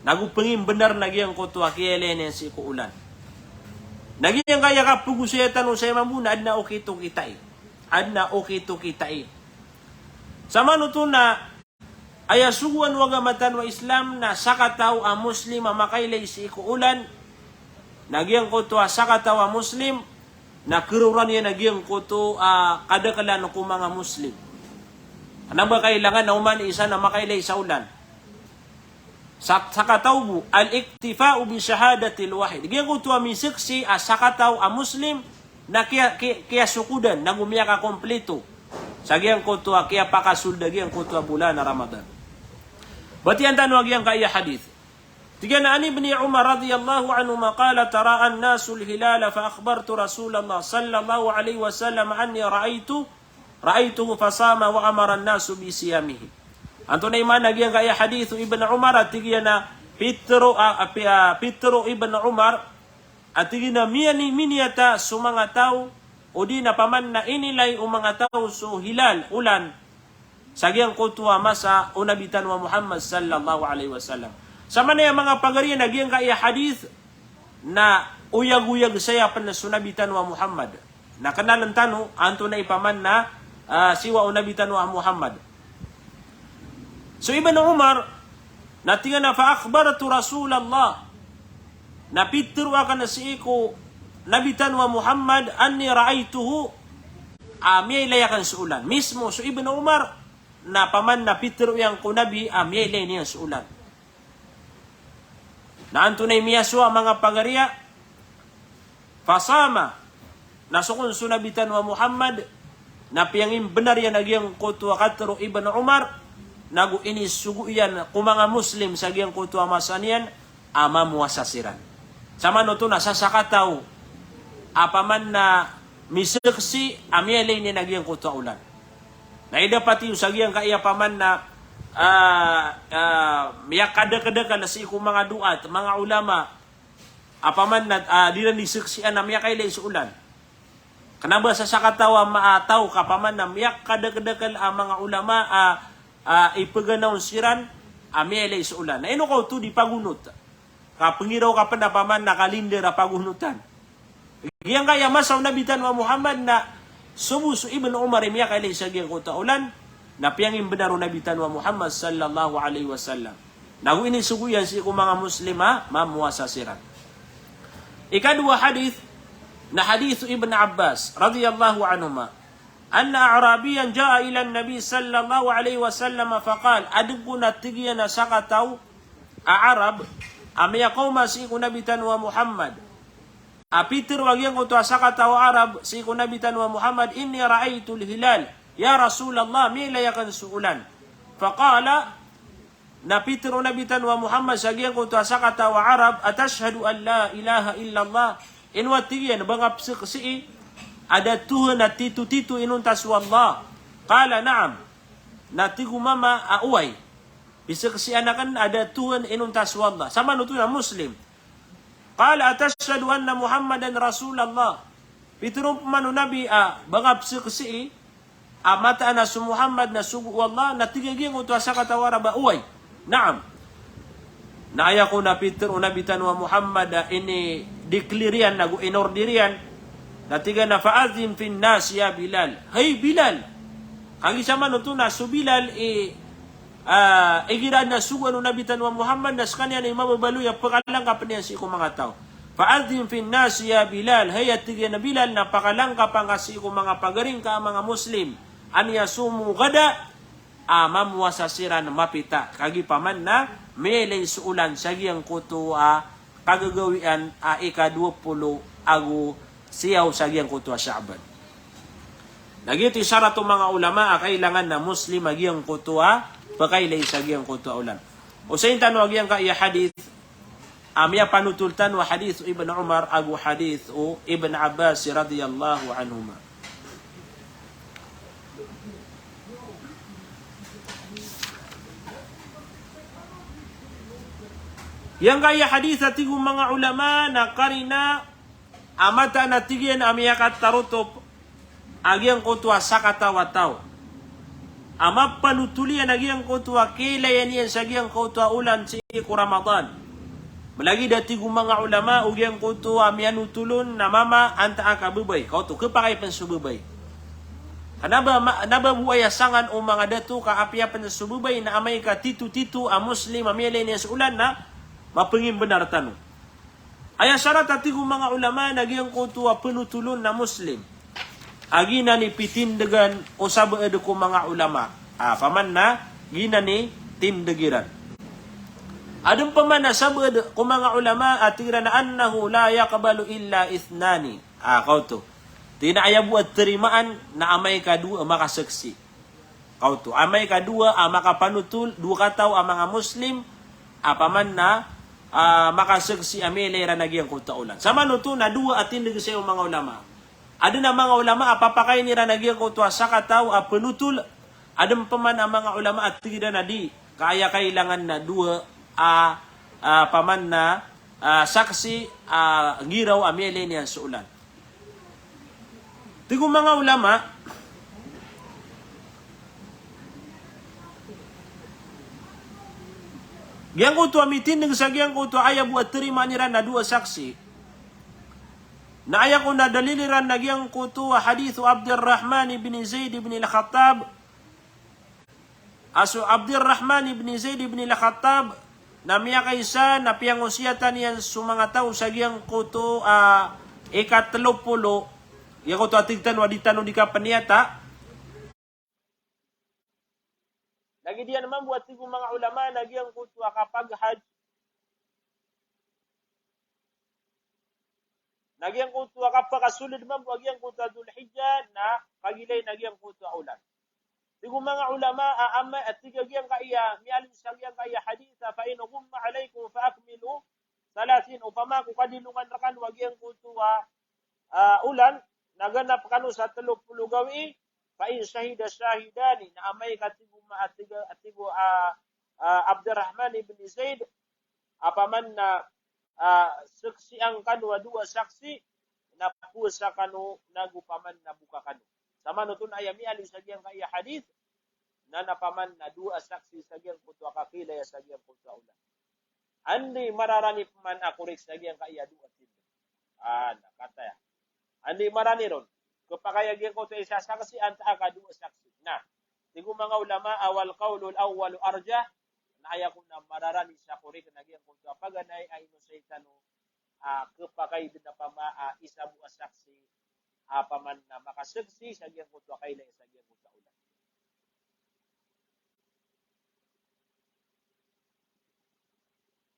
Nago pengimbenar na giyangkoto a kiyailay niyan sii ko olan. Na giyangkaya kapegosaya tano sa imam bo na aden a okit o kitai. Aden a okit o kitai. Samanoto na aya sogoan o agama tano a Islam na sakataw a Muslim a makailay sii ko olan, na giyangkoto a sakataw a Muslim na keroraan iyan a giyangkoto a kadakelan ko manga Muslim. Kena ba kailangan a oman i isa na makailay sa olan. Sa-, sakataw bo, al-iktifa'u bi shahadatil wahid. Giyangkoto a miseksi a sakataw a Muslim, na kiya-, ki-, kiyasokodan, nago miyakakomplito sa giyangkoto a kiyapakasold a giyangkoto a bolan a Ramadan. Batiyan tano a giyangkaya hadith. Tig iyan a an Ibni Umar radiyallahu anhuma qala, "Tara'an nasul hilala fa akhbartu Rasulallah sallallahu alaihi wasallam anni ra'aitu, ra'aituhu fasama wa amaran nasu bi siyamihi." Antonaa i maana giyangkaya hadith o Ibn Umar, a tig iyan a pitero, a, a, pi-, a, pitero o Ibn Umar, a tig iyan a miyani-, miniyata so manga taw, odi na paman na inilay o manga taw so hilal, olan, sa giyangkoto a masa o Nabi tano a Muhammad sallallahu alaihi wasallam. Samanaya manga pagariya na giyangkaya hadith na oyagoyag saya pen so Nabi tano a Muhammad. Na kenalen tano antonaa i paman na, a, siwa o Nabi tano a Muhammad. So Ibn Umar, na tig iyan a fa akhbartu Rasulallah. Na pitero aken sii ko Nabi tano a Muhammad anni ra'aituhu, a miyailay aken so olan. Mismo so Ibn Umar, na paman na pitero iyan ko Nabi a miyailay niyan so olan. Na antonaa i miyasowa a manga pagariya, fasama, na so kon so Nabi tano a Muhammad, na piyangimbenar iyan a giyangkoto a katero o Ibn Umar, nago inisogo iyan ko manga Muslim sa giyangkoto a masa niyan, a mamowasa siran. Samanoto na sa sakataw a paman na miseksi a miyailay niyan a giyangkoto a olan. Na idapati iyo sa giyangkaya paman na, a, a, miyakadakedakel sii ko manga duat, manga ulama, a paman na, a, di iran di seksian a miyakailay so olan. Kena ba sa sakataw a ma-, a, taw ka paman na miyakadakedakel a manga ulama a, a, ipeganaw siran a miyailay so olan. Na ino ka oto di pagonot? Ka pengiraw ka pen a paman na kalinder a pagonotan. Giyangkaya masa o Nabi tano a Muhammad na so bo so Ibn Umar i miyakailay sa giyangkoto a olan, na piyangimbenar o Nabi tano a Muhammad sallallahu alaihi wasallam. Nago inisogo iyan sii ko manga Muslim a mamowasa siran. Ikadowa hadith, na hadith o Ibn Abbas radiyallahu anhuma. Anna a'rabiyan ja'a ila an-nabi sallallahu alaihi wasallam faqal, aden kon a tig iyan a sakataw a Arab a miyakaoma sii ko Nabi tano a Muhammad. a pitharo a giyangkoto a sakataw a Arab sii ko Nabi tano a Muhammad, "Inni ra'aytul hilal, ya Rasulallah, miyailay akn so olan." Faqala, na pitharo o Nabi tano a Muhammad sa giyangkoto a sakataw a Arab, "Atashhadu an la ilaha illallah?" Ino a tig iyan, ba nga pzaksii a da a Tohan a titotito inonta so Allah? Qala, "Na'am." Na tig o mama a oway. Pzaksian akn a da a Tohan inonta so Allah. Samanoto na Muslim. Qala, "Atashhadu anna Muhammadan Rasulallah?" Pitharo pman o Nabi a, "Ba nga pzaksii a mataan a so Muhammad na sogo o Allah?" Na tig a giyangkoto a sakataw a Arab a oway. Na'am. Na aya kon a pitharo o Nabi tano a Muhammad a ini-declare iyan ago in-order iyan, na tig iyan a, "Fa'adhdhin fin nas ya Bilal." Hay Bilal! Kagiya samanoto na so Bilal i, ah, igira adn a sogoan o Nabi tano a Muhammad na skaniyan i mababaloy a pkalangkapn iyan sii ko manga taw. "Fa'adhdhin fin nas ya Bilal." Hay, a tig iyan a Bilal, na pakalangkapa ngka sii ko manga pagari ngka a manga Muslim. "An yasumu ghada," a mamowasa siran mapita. Kagiya paman na miyailay so olan sa giyangkoto a kagagawian a ika dowa polo ago siyaw sa giyangkoto a Sha'ban. Na giyoto i sarat o manga ulama a kailangan na Muslim a giyangkoto a pkailay sa giyangkoto a olan. Osayin tano a giyangkaya hadith a miyapanotol tano a hadith o Ibn Umar ago hadith o Ibn Abbas radiyallahu anhuma. Giyangkaya hadith a tig o manga ulama na karina a mataan a tig iyan a miyakatarotop a giyangkoto a sakataw a taw a mapanotol iyan a giyangkoto a kiilayan iyan sa giyangkoto a olan sii ko Ramadan. Malagid a tig o manga ulama o giyangkoto a miyanotol on na mama antaa ka babay. Kaoto, khapakay pn so babay. Kna ba ma-, na ba bo aya sangan o manga dato ka apiya pn so babay na amay ka titotito a Muslim a miyailay niyan so olan na mapngimbnar tano. Aya sarat a tig o manga ulama na giyangkoto a panotol on na Muslim a giyanan i pitindgan o sabaad ko manga ulama. Ah, paman na giyanan i tindg iran. Adn paman a sabaad ko manga ulama a tig iran a annahu la yaqbalu illa ithnani. Ah, kaoto. Tig iyan a aya bo a tarimaan na amay ka dowa a makasaksi. Kaoto, amay ka dowa a makapanotol, dowa kataw a manga Muslim, a paman na, ah, makasaksi a miyailay iran a giyangkoto a olan. Samanoto na dowa a tindg saya o manga ulama. Adn a manga ulama a papakayn iran a giyangkoto a sakataw a panotol, adn paman a manga ulama a tig iran a di, ka aya kailangan na dowa a, ah, paman na, ah, saksi a giraw a miyailay niyan so olan. Tig o manga ulama, giyangkoto a mitindg sa giyangkoto a aya bo a tarimaan iran na dowa saksi. Na aya kon a dalil iran na giyangkoto a hadith o Abdurrahman ibn Zaid ibn al-Khattab, a so Abdurrahman ibn Zaid ibn al-Khattab na miyakaisa na piyangosiyatan iyan so manga taw sa giyangkoto a ikatlo polo, giyangkoto a tig tano a di tano di kapniyata. Lagid iyan mambo a tig o manga ulama na giyangkoto a kapaghajj na giyangkoto a kapakasold mambo a giyangkoto a Dhul Hijjah na kagilay na giyangkoto a olan. Tig o manga ulama a amay, a tig a giyangkaya, miyaaloy sa giyangkaya hadith a, "Fa in ghumma alaykum fa akmilu thalathin." Opama ko kadilongan rkano a giyangkoto a, ah, olan, na ganap kano sa tlo polo gawii, "Fa in shahida shahidani," na amay ka tig o ma-, a tig a, a tig o, ah, ah, Abdurrahman ibn Zaid, a paman na, ah, saksian kano a dowa saksi, na powasa kano nago paman na boka kano. Samanoto na aya miyaaloy sa giyangkaya hadith, na na paman na dowa saksi sa giyangkoto a kakiilaya sa giyangkoto a olan. Anda i mararani pman a korek sa giyangkaya dowa tindg? Ah, na kataya. Anda i marani ron? Khapakay a giyangkoto a isa saksi antaa ka dowa saksi. Na, tig o manga ulama a wal qawlul awwalu arjah, na aya kon a mararani sa korek na giyangkoto a paganay a inosay tano, ah, khapakay dn a pama, ah, isa bo a saksi, ah, paman na makasaksi sa giyangkoto a kailay sa giyangkoto a olan.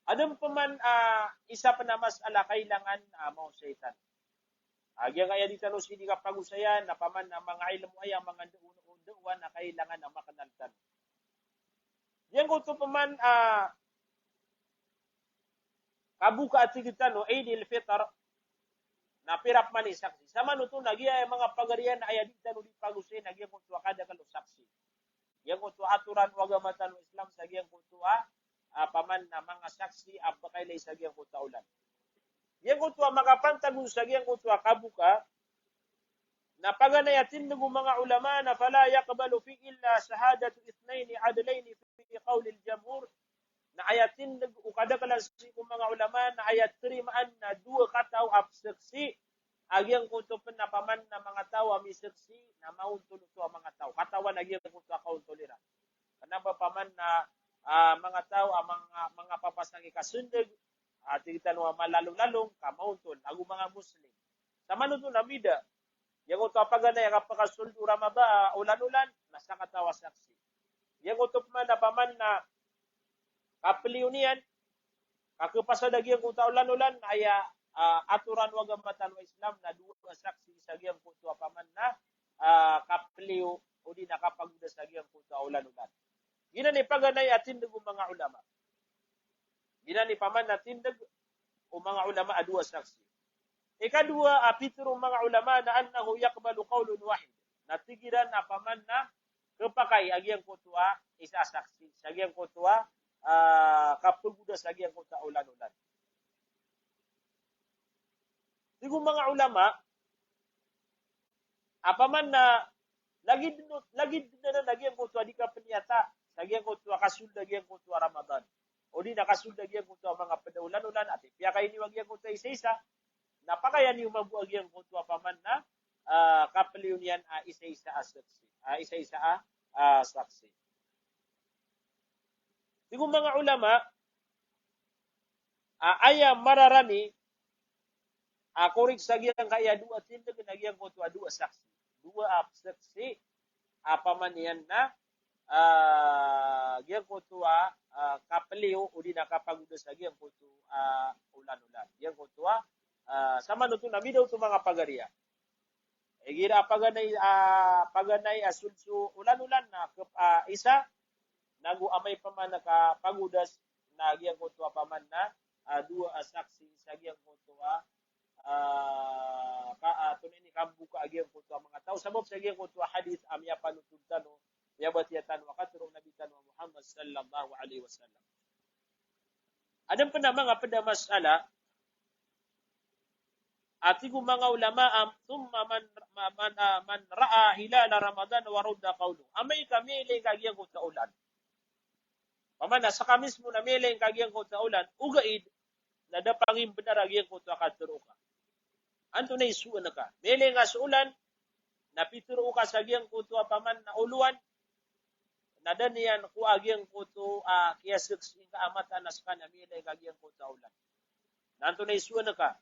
Adn pman, ah, isa pn a masala a kailangan, ah, maosay tano. A giyangkaya di tano sii di kapagosayan na paman na manga ilmo aya, manga da'wa, da'wa na kailangan a makanal tano. Giyangkoto paman a kaboka a tig tano, Eid al-Fitr, na pira paman i saksi. Samanoto na giya manga pagari iyan na aya di tano di pagosay na giyangkoto a kadakl o saksi. Giyangkoto a atoran o agama tano Islam sa giyangkoto a, a paman na manga saksi a pakailay sa giyangkoto a olan. Giyangkoto a makapantag on sa giyangkoto a kaboka, na paganay a tindg o manga ulama na fala yuqbalu fi illa shahadatu ithnaini adlaini fi qawlil jamhur, na aya tindg o kadaklan sii ko manga ulama na aya tarimaan na dowa kataw a pzaksi a giyangkoto pn a paman na manga taw a mizaksi na maontol oto a manga taw. Katawan a giyangkoto a kaontol iran. Kna ba paman na, ah, manga taw a manga, manga papasang i kasndg, ah, tig tano a malalolalong ka maontol ago manga Muslim. Samanoto na mida, giyangkoto a paganay a kapakasold o Ramadan, ah, olan-olan, na sakataw a saksi. Giyangkoto pman a paman na kapliyo niyan, ka khapasad a giyangkoto a olan-olan, na aya, ah, atoran o agama tano a Islam na dowa a saksi sa giyangkoto a paman na, ah, kapliyo, odi na kapagoda sa giyangkoto a olan-olan. Giyanan i paganay a tindg o manga ulama. Giyanan i paman a tindg o manga ulama a dowa saksi. Ikadowa a pitharo o manga ulama na annahu yuqbalu qawlun wahid. Na tig iran a paman na khapakay a giyangkoto a isa a saksi sa giyangkoto a, ah, kapagoda sa giyangkoto a olan-olan. Tig o manga ulama, a paman na lagid no, lagid na, na giyangkoto a di kapniyata sa giyangkoto a kasold a giyangkoto a Ramadan, odi na kasold a giyangkoto a manga pd a olan-olan, ati piyakay niyo a giyangkoto a isa-isa, na pakaya niyo mambo a giyangkoto a paman na, ah, kapliyo niyan a isa-isa a saksi, ah, isa-isa a, ah, saksi. Tig o manga ulama, ah, aya mararani a korek sa giyangkaya dowa tindg na giyangkoto a dowa saksi. Dowa a saksi a paman iyan na, ah, giyangkoto a, ah, kapliyo odi na kapagoda sa giyangkoto a, ah, olan-olan. Giyangkoto a, ah, samanoto na mida oto manga pagari iyan. Igira paganay, ah, paganay a sold so olan-olan na khap-, ah, isa, nago amay paman a kapagoda na giyangkoto a paman na, ah, dowa a saksi sa giyangkoto a, ah, ka, ah, tonaa ini, kaboka a giyangkoto a manga taw. Sabap sa giyangkoto a hadith a miyapanotol tano, miyabatiya tano a katharo o Nabi tano a Muhammad sallallahu alaihi wasallam. Adn pn a manga pd a masala, a tig o manga ulama a, thumma man, ma-, man, ah, man ra'a hilala Ramadan wa rudda qawluhu. Amay ka miyailay ngka giyangkoto a olan. Paman na ska mismo na miyailay ngka giyangkoto a olan, ogaid na da pangimbnar a giyangkoto a katharo ka. Antonaa i soon ka? Miyailay ngka so olan, na pitharo ka sa giyangkoto a paman na olowan, na da niyan ko a giyangkoto a kiyasaksi ngka a mataan a ska na miyailay ngka giyangkoto a olan. Na antonaa i soon ka?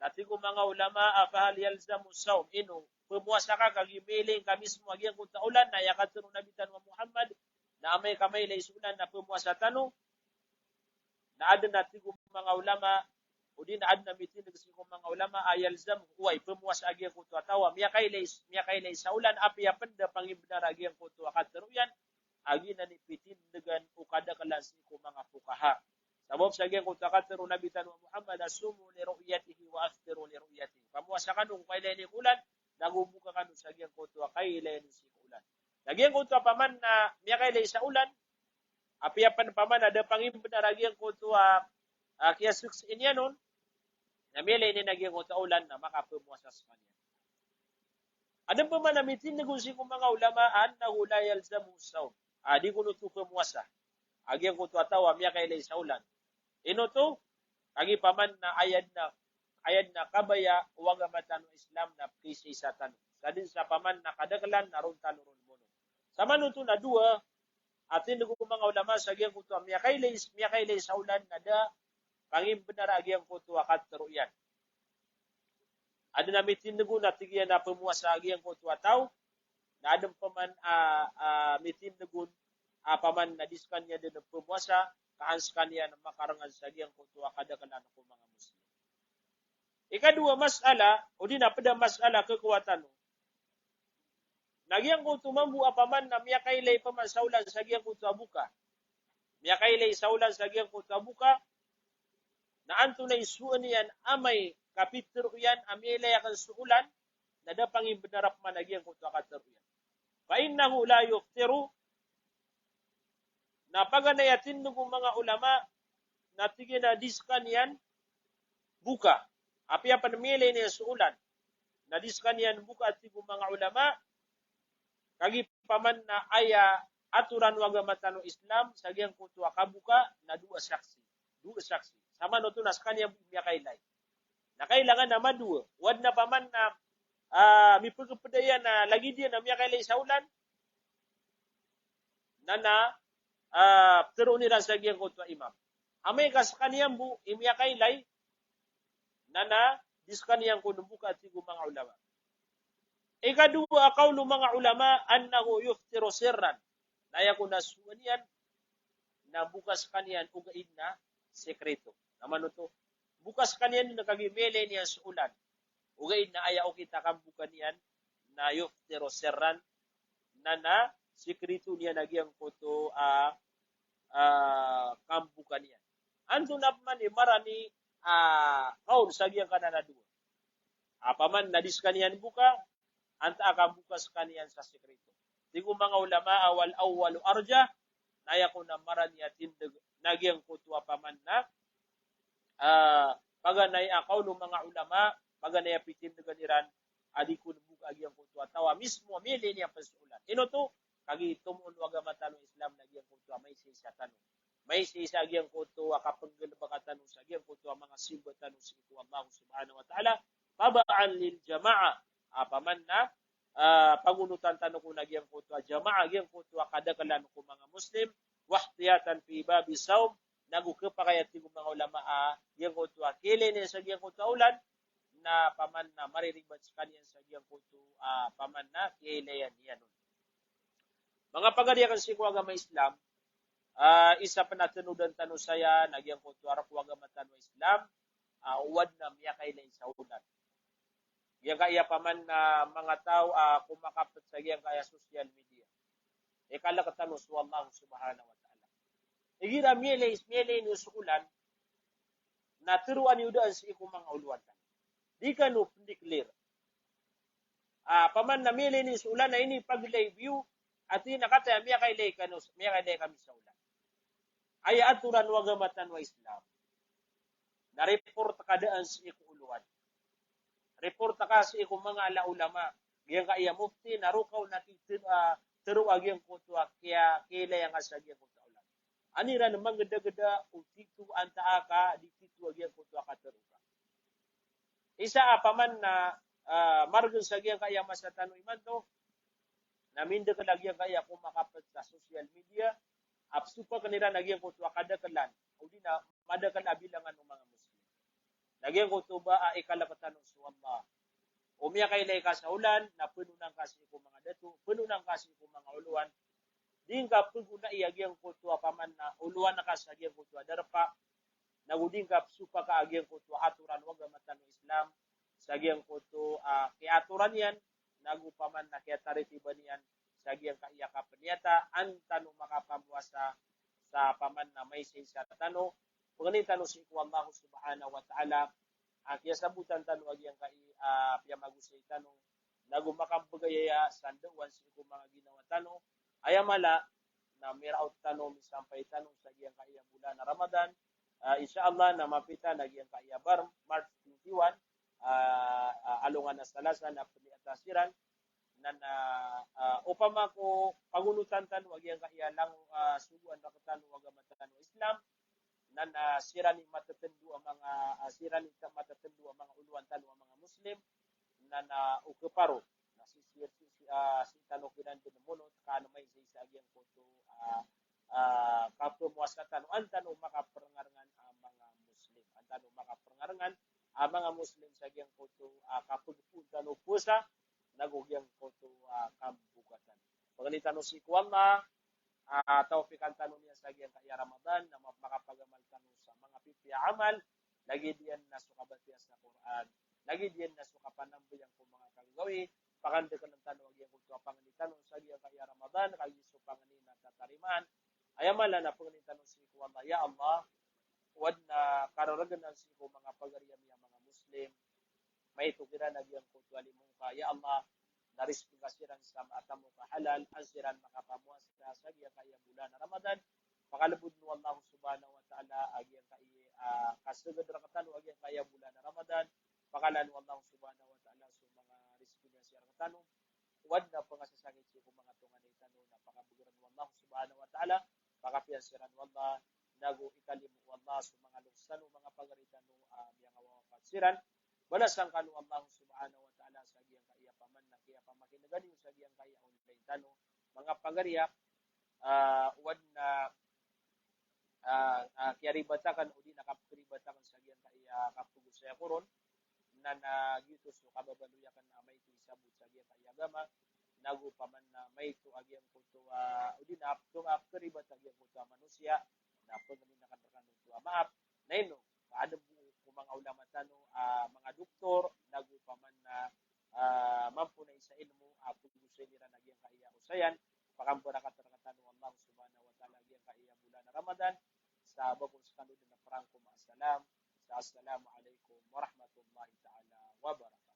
Na tig o manga ulama a fahal yalzamu sawm, ino, pmowasa ka kagiya miyailay ngka mismo a giyangkoto a olan, na aya katharo o Nabi tano a Muhammad, na amay ka mailay so olan na pmowasa tano, na adn a tig o manga ulama, odi na adn a mitindg sii ko manga ulama a yalzam, oway, pmowasa a giyangkoto a taw a miyakailay, miyakailay sa olan, apiya pn da pangimbnar a giyangkoto a katharo iyan, a giyanan i pitindgan o kadaklan sii ko manga fuqaha. Sabap sa giyangkoto a katharo o Nabi tano a Muhammad a sumu li ru'yatihi wa aftiru li ru'yatihi. Pmowasa kano ko kailay niyo ko olan, nago boka kano sa giyangkoto a kailay niyo sii ko olan. Na giyangkoto a paman na miyakailay sa olan, apiya pn paman a da pangimbnar a giyangkoto a, a, kiyasaksi niyan on, na miyailay niyan a giyangkoto a olan na makapmowasa skaniyan. Adn pman a mitindg on sii ko manga ulama a annahu la yalzamu sawm. A di kon oto pmowasa a giyangkoto a taw a miyakailay sa olan. Ino oto? Kagiya paman na aya dn a, aya dn a kabaya o agama tano Islam na pkiisaisa tano. Sa dn sa paman na kadaklan na ron tano ron mono. Samanoto na dowa a tindg o manga ulama sa giyangkoto a miyakailay, miyakailay sa olan na da pangimbnar a giyangkoto a katharo iyan. Adn a mitindg on a tig iyan a pmowasa a giyangkoto a taw, na adn pman a, a mitindg on a paman na di skaniyan dn pmowasa, ka an skaniyan makarangan sa giyangkoto a kadaklan ko manga Muslim. Ikadowa mas'ala, odi na ped a mas'ala khakowa tano. Na giyangkoto mambo a paman na miyakailay paman sa olan sa giyangkoto a boka. Miyakailay sa olan sa giyangkoto a boka. Na antonaa i soon iyan amay ka pitharo iyan a miyailay aken so olan, na da pangimbenar a paman a giyangkoto a katharo iyan. Fa innahu la yuftiru, na paganay a tindeg o manga ulama, na tig iyan a di sekaniyan boka. Apiya pen miyailay niyan so olan, na di sekaniyan boka, tig o manga ulama, kagiya paman na aya atoran o agama tano Islam sa giyangkoto a kaboka na dowa saksi. Dowa saksi. Samanoto na sekaniyan bo i miyakailay. Na kailangan a madowa. O aden a paman na, ah, mipegepeda iyan a lagid iyan a miyakailay sa olan, na na, ah, ptharoon iran sa giyangkoto a imam. Amay ka sekaniyan bo i miyakailay, na na di sekaniyan kon boka, tig o manga ulama. Ikadowa a kawl o manga ulama, annahu yuftiru sirran. Na aya kon a soon iyan na boka sekaniyan ogaid na sekreto. Na manoto, boka sekaniyan na kagiya miyailay niyan so olan, ogaid na aya okit a kamboka niyan na yuftiru sirran, na na sekreto niyan a giyangkoto a, ah, kamboka niyan. Antonaa paman i marani a kawl sa giyangkanan a dowa? A paman na di sekaniyan boka, antaa ka boka sekaniyan sa sekreto. Tig o manga ulama a wal awwalu arjah, na aya kon a marani a tindeg na giyangkoto a paman na, ah, paganay a kawl o manga ulama, paganay a pitindegan iran, a di kon boka a giyangkoto a taw a mismo a miyailay niyan pen so olan. Ino oto? Kagiya tomoon o agama tano Islam na giyangkoto a maisaisa tano. Maisaisa a giyangkoto a kapenggalebeka tano sa giyangkoto a manga simba tano sii ko Allah subhanahu wa ta'ala. Taba'an lil jama'ah. A paman na, ah, pagonotan tano ko na giyangkoto a jama'ah, giyangkoto a kadakelan ko manga Muslim. Wahtiyatan fi babi sawm. Nago kepakay a tig o manga ulama a giyangkoto a kiyailay niyan sa giyangkoto a olan, na paman na mariribat sekaniyan sa giyangkoto a paman na kiyailay niyan on. Manga pagari aken sii ko agama Islam, ah, isa pen a tenodan tano saya na giyangkoto a rek o agama tano Islam, ah, o aden a miyakailay sa olan. Giyangkaya paman na manga taw a komakapet sa giyangkaya social media. Ikalek tano so Allah subhanahu wa ta'ala. Igira miyailay, miyailay niyo so olan, na teroa niyo daan sii ko manga olowan tano. Di kano pendeclare. Ah, paman na miyailay niyo so olan na ini pag-live iyo, ati na kataya miyakailay kano, miyakailay kami sa olan. Aya atoran o agama tano a Islam, na report ka daan sii ko olowan. Report ka sii ko manga ala ulama. Giyangkaya mufti na roo ka on a ki-, ah, teroa giyangkoto a kiya-, kiyailay angka sa giyangkoto a olan. An iran manggedageda o tito antaa ka di tito a giyangkoto a katero ka. Isa a paman na, ah, margen sa giyangkaya masa tano imanto, na mindekel a giyangkaya komakapet sa social media, a pesopaken iran a giyangkoto a kadakelan, odi na madakel a bilangan o manga Muslim. Na giyangkoto ba a ikalek tano so Allah. O miyakailay ka sa olan, na penonan ka sii ko manga dato, penonan ka sii ko manga olowan. Di ngka pegonai a giyangkoto a paman na olowan ka sa giyangkoto a darpa, nago di ngka pesopaka a giyangkoto a atoran o agama tano Islam, sa giyangkoto a kiyaatoran iyan, nago paman na kiyataritiban iyan, sa giyangkaya kapeniyata, an tano makapamowasa sa paman na maisaisa tano, pengnin tano sii ko Allah subhanahu wa ta'ala, a kiyasabotan tano a giyangkai a piyamagosay tano, nago makambegay aya sa ndaowan sii ko manga ginawa tano. Aya mala na miraot tano, misampay tano sa giyangkaya bolan a Ramadan. Ah, insha Allah na mapita na giyangkaya bar-, March twenty-one, ah, ah, alongan a Salasa na peniyata siran. Na, na, ah, opama ko pagonotan tano a giyangkaya langon, ah, sogoan rektano o agama tano Islam, na, na siran i matetendo a manga, ah, siran i ta-, matetendo a manga olowan tano a manga Muslim, na, na o keparo, na si, si, si, si, ah, sii tano kiran den monot ka an maisaisa a giyangkoto, ah, ah, kapemowasa tano, an tano makaperengarengan a manga Muslim, an tano makaperengarengan a manga Muslim sa giyangkoto, ah, kapegpoon tano powasa, nago giyangkoto, ah, kambokatan. Pengnin tano sii ko Allah, ah, tawfikan tano niyan sa giyangkaya Ramadan, na ma-, makapagamal tano sa manga pipiya a amal, lagid iyan na so kabatiya sa Qur'an, Lagid iyan na so kapanambayang ko manga kagagawii, pakandaklan tano a giyangkoto a pangni tano sa giyangkaya Ramadan, kagiya so pangni na tatarimaan. Aya mala na pangnin tano sii ko Allah, ya Allah, o adn a kararagn sii ko manga pagari ami a manga Muslim, maito kiran a giyangkoto a limo ngka, ya Allah, na rizki ka siran sa mataan a halal, an siran makapamowasa sa giyangkaya bolan a Ramadan. Pakalbodn o Allah subhanahu wa ta'ala a giyangkaya, ah, kasagad rktano a giyangkaya bolan a Ramadan. Pakalaan o Allah subhanahu wa ta'ala so manga rizki niyan sii rktano. O adn a pangasasangit sii ko manga tonganay tano na pakabagran o Allah subhanahu wa ta'ala, pakapiya siran o Allah, nago ikalimo o Allah so manga loks tano, manga pagari tano, ah, miyangawawapat siran. Balasan kano o Allah subhanahu wa ta'ala sa giyangkaya paman na kiyapamakin'ga niyo sa giyangkaya online tano, manga pagari a, ah, o adn a, ah, ah, kiyaribat akn odi na kapkaribat akn sa giyangkaya kapagosay ako ron, na, na giyoto so kababaloy akn a maito i sabot sa giyangkaya agama, nago paman na maito a giyangkoto a, odi na ap-, to, kapkaribat a giyangkoto a manosiya, na pangnin akn rkano oto a maap, na ino, ka adn bo ko manga ulama tano, ah, manga doktor, nago paman na, ah, mamponay sa ilmo, ah, pagosay iran a giyangkaya osayan, pakambarakat rktano o Allah subhanahu wa ta'ala a giyangkaya bolan a Ramadan, sa ba ko skano dn a prank ko ma'assalam, sa assalamu alaikum warahmatullahi ta'ala wabarakatuh.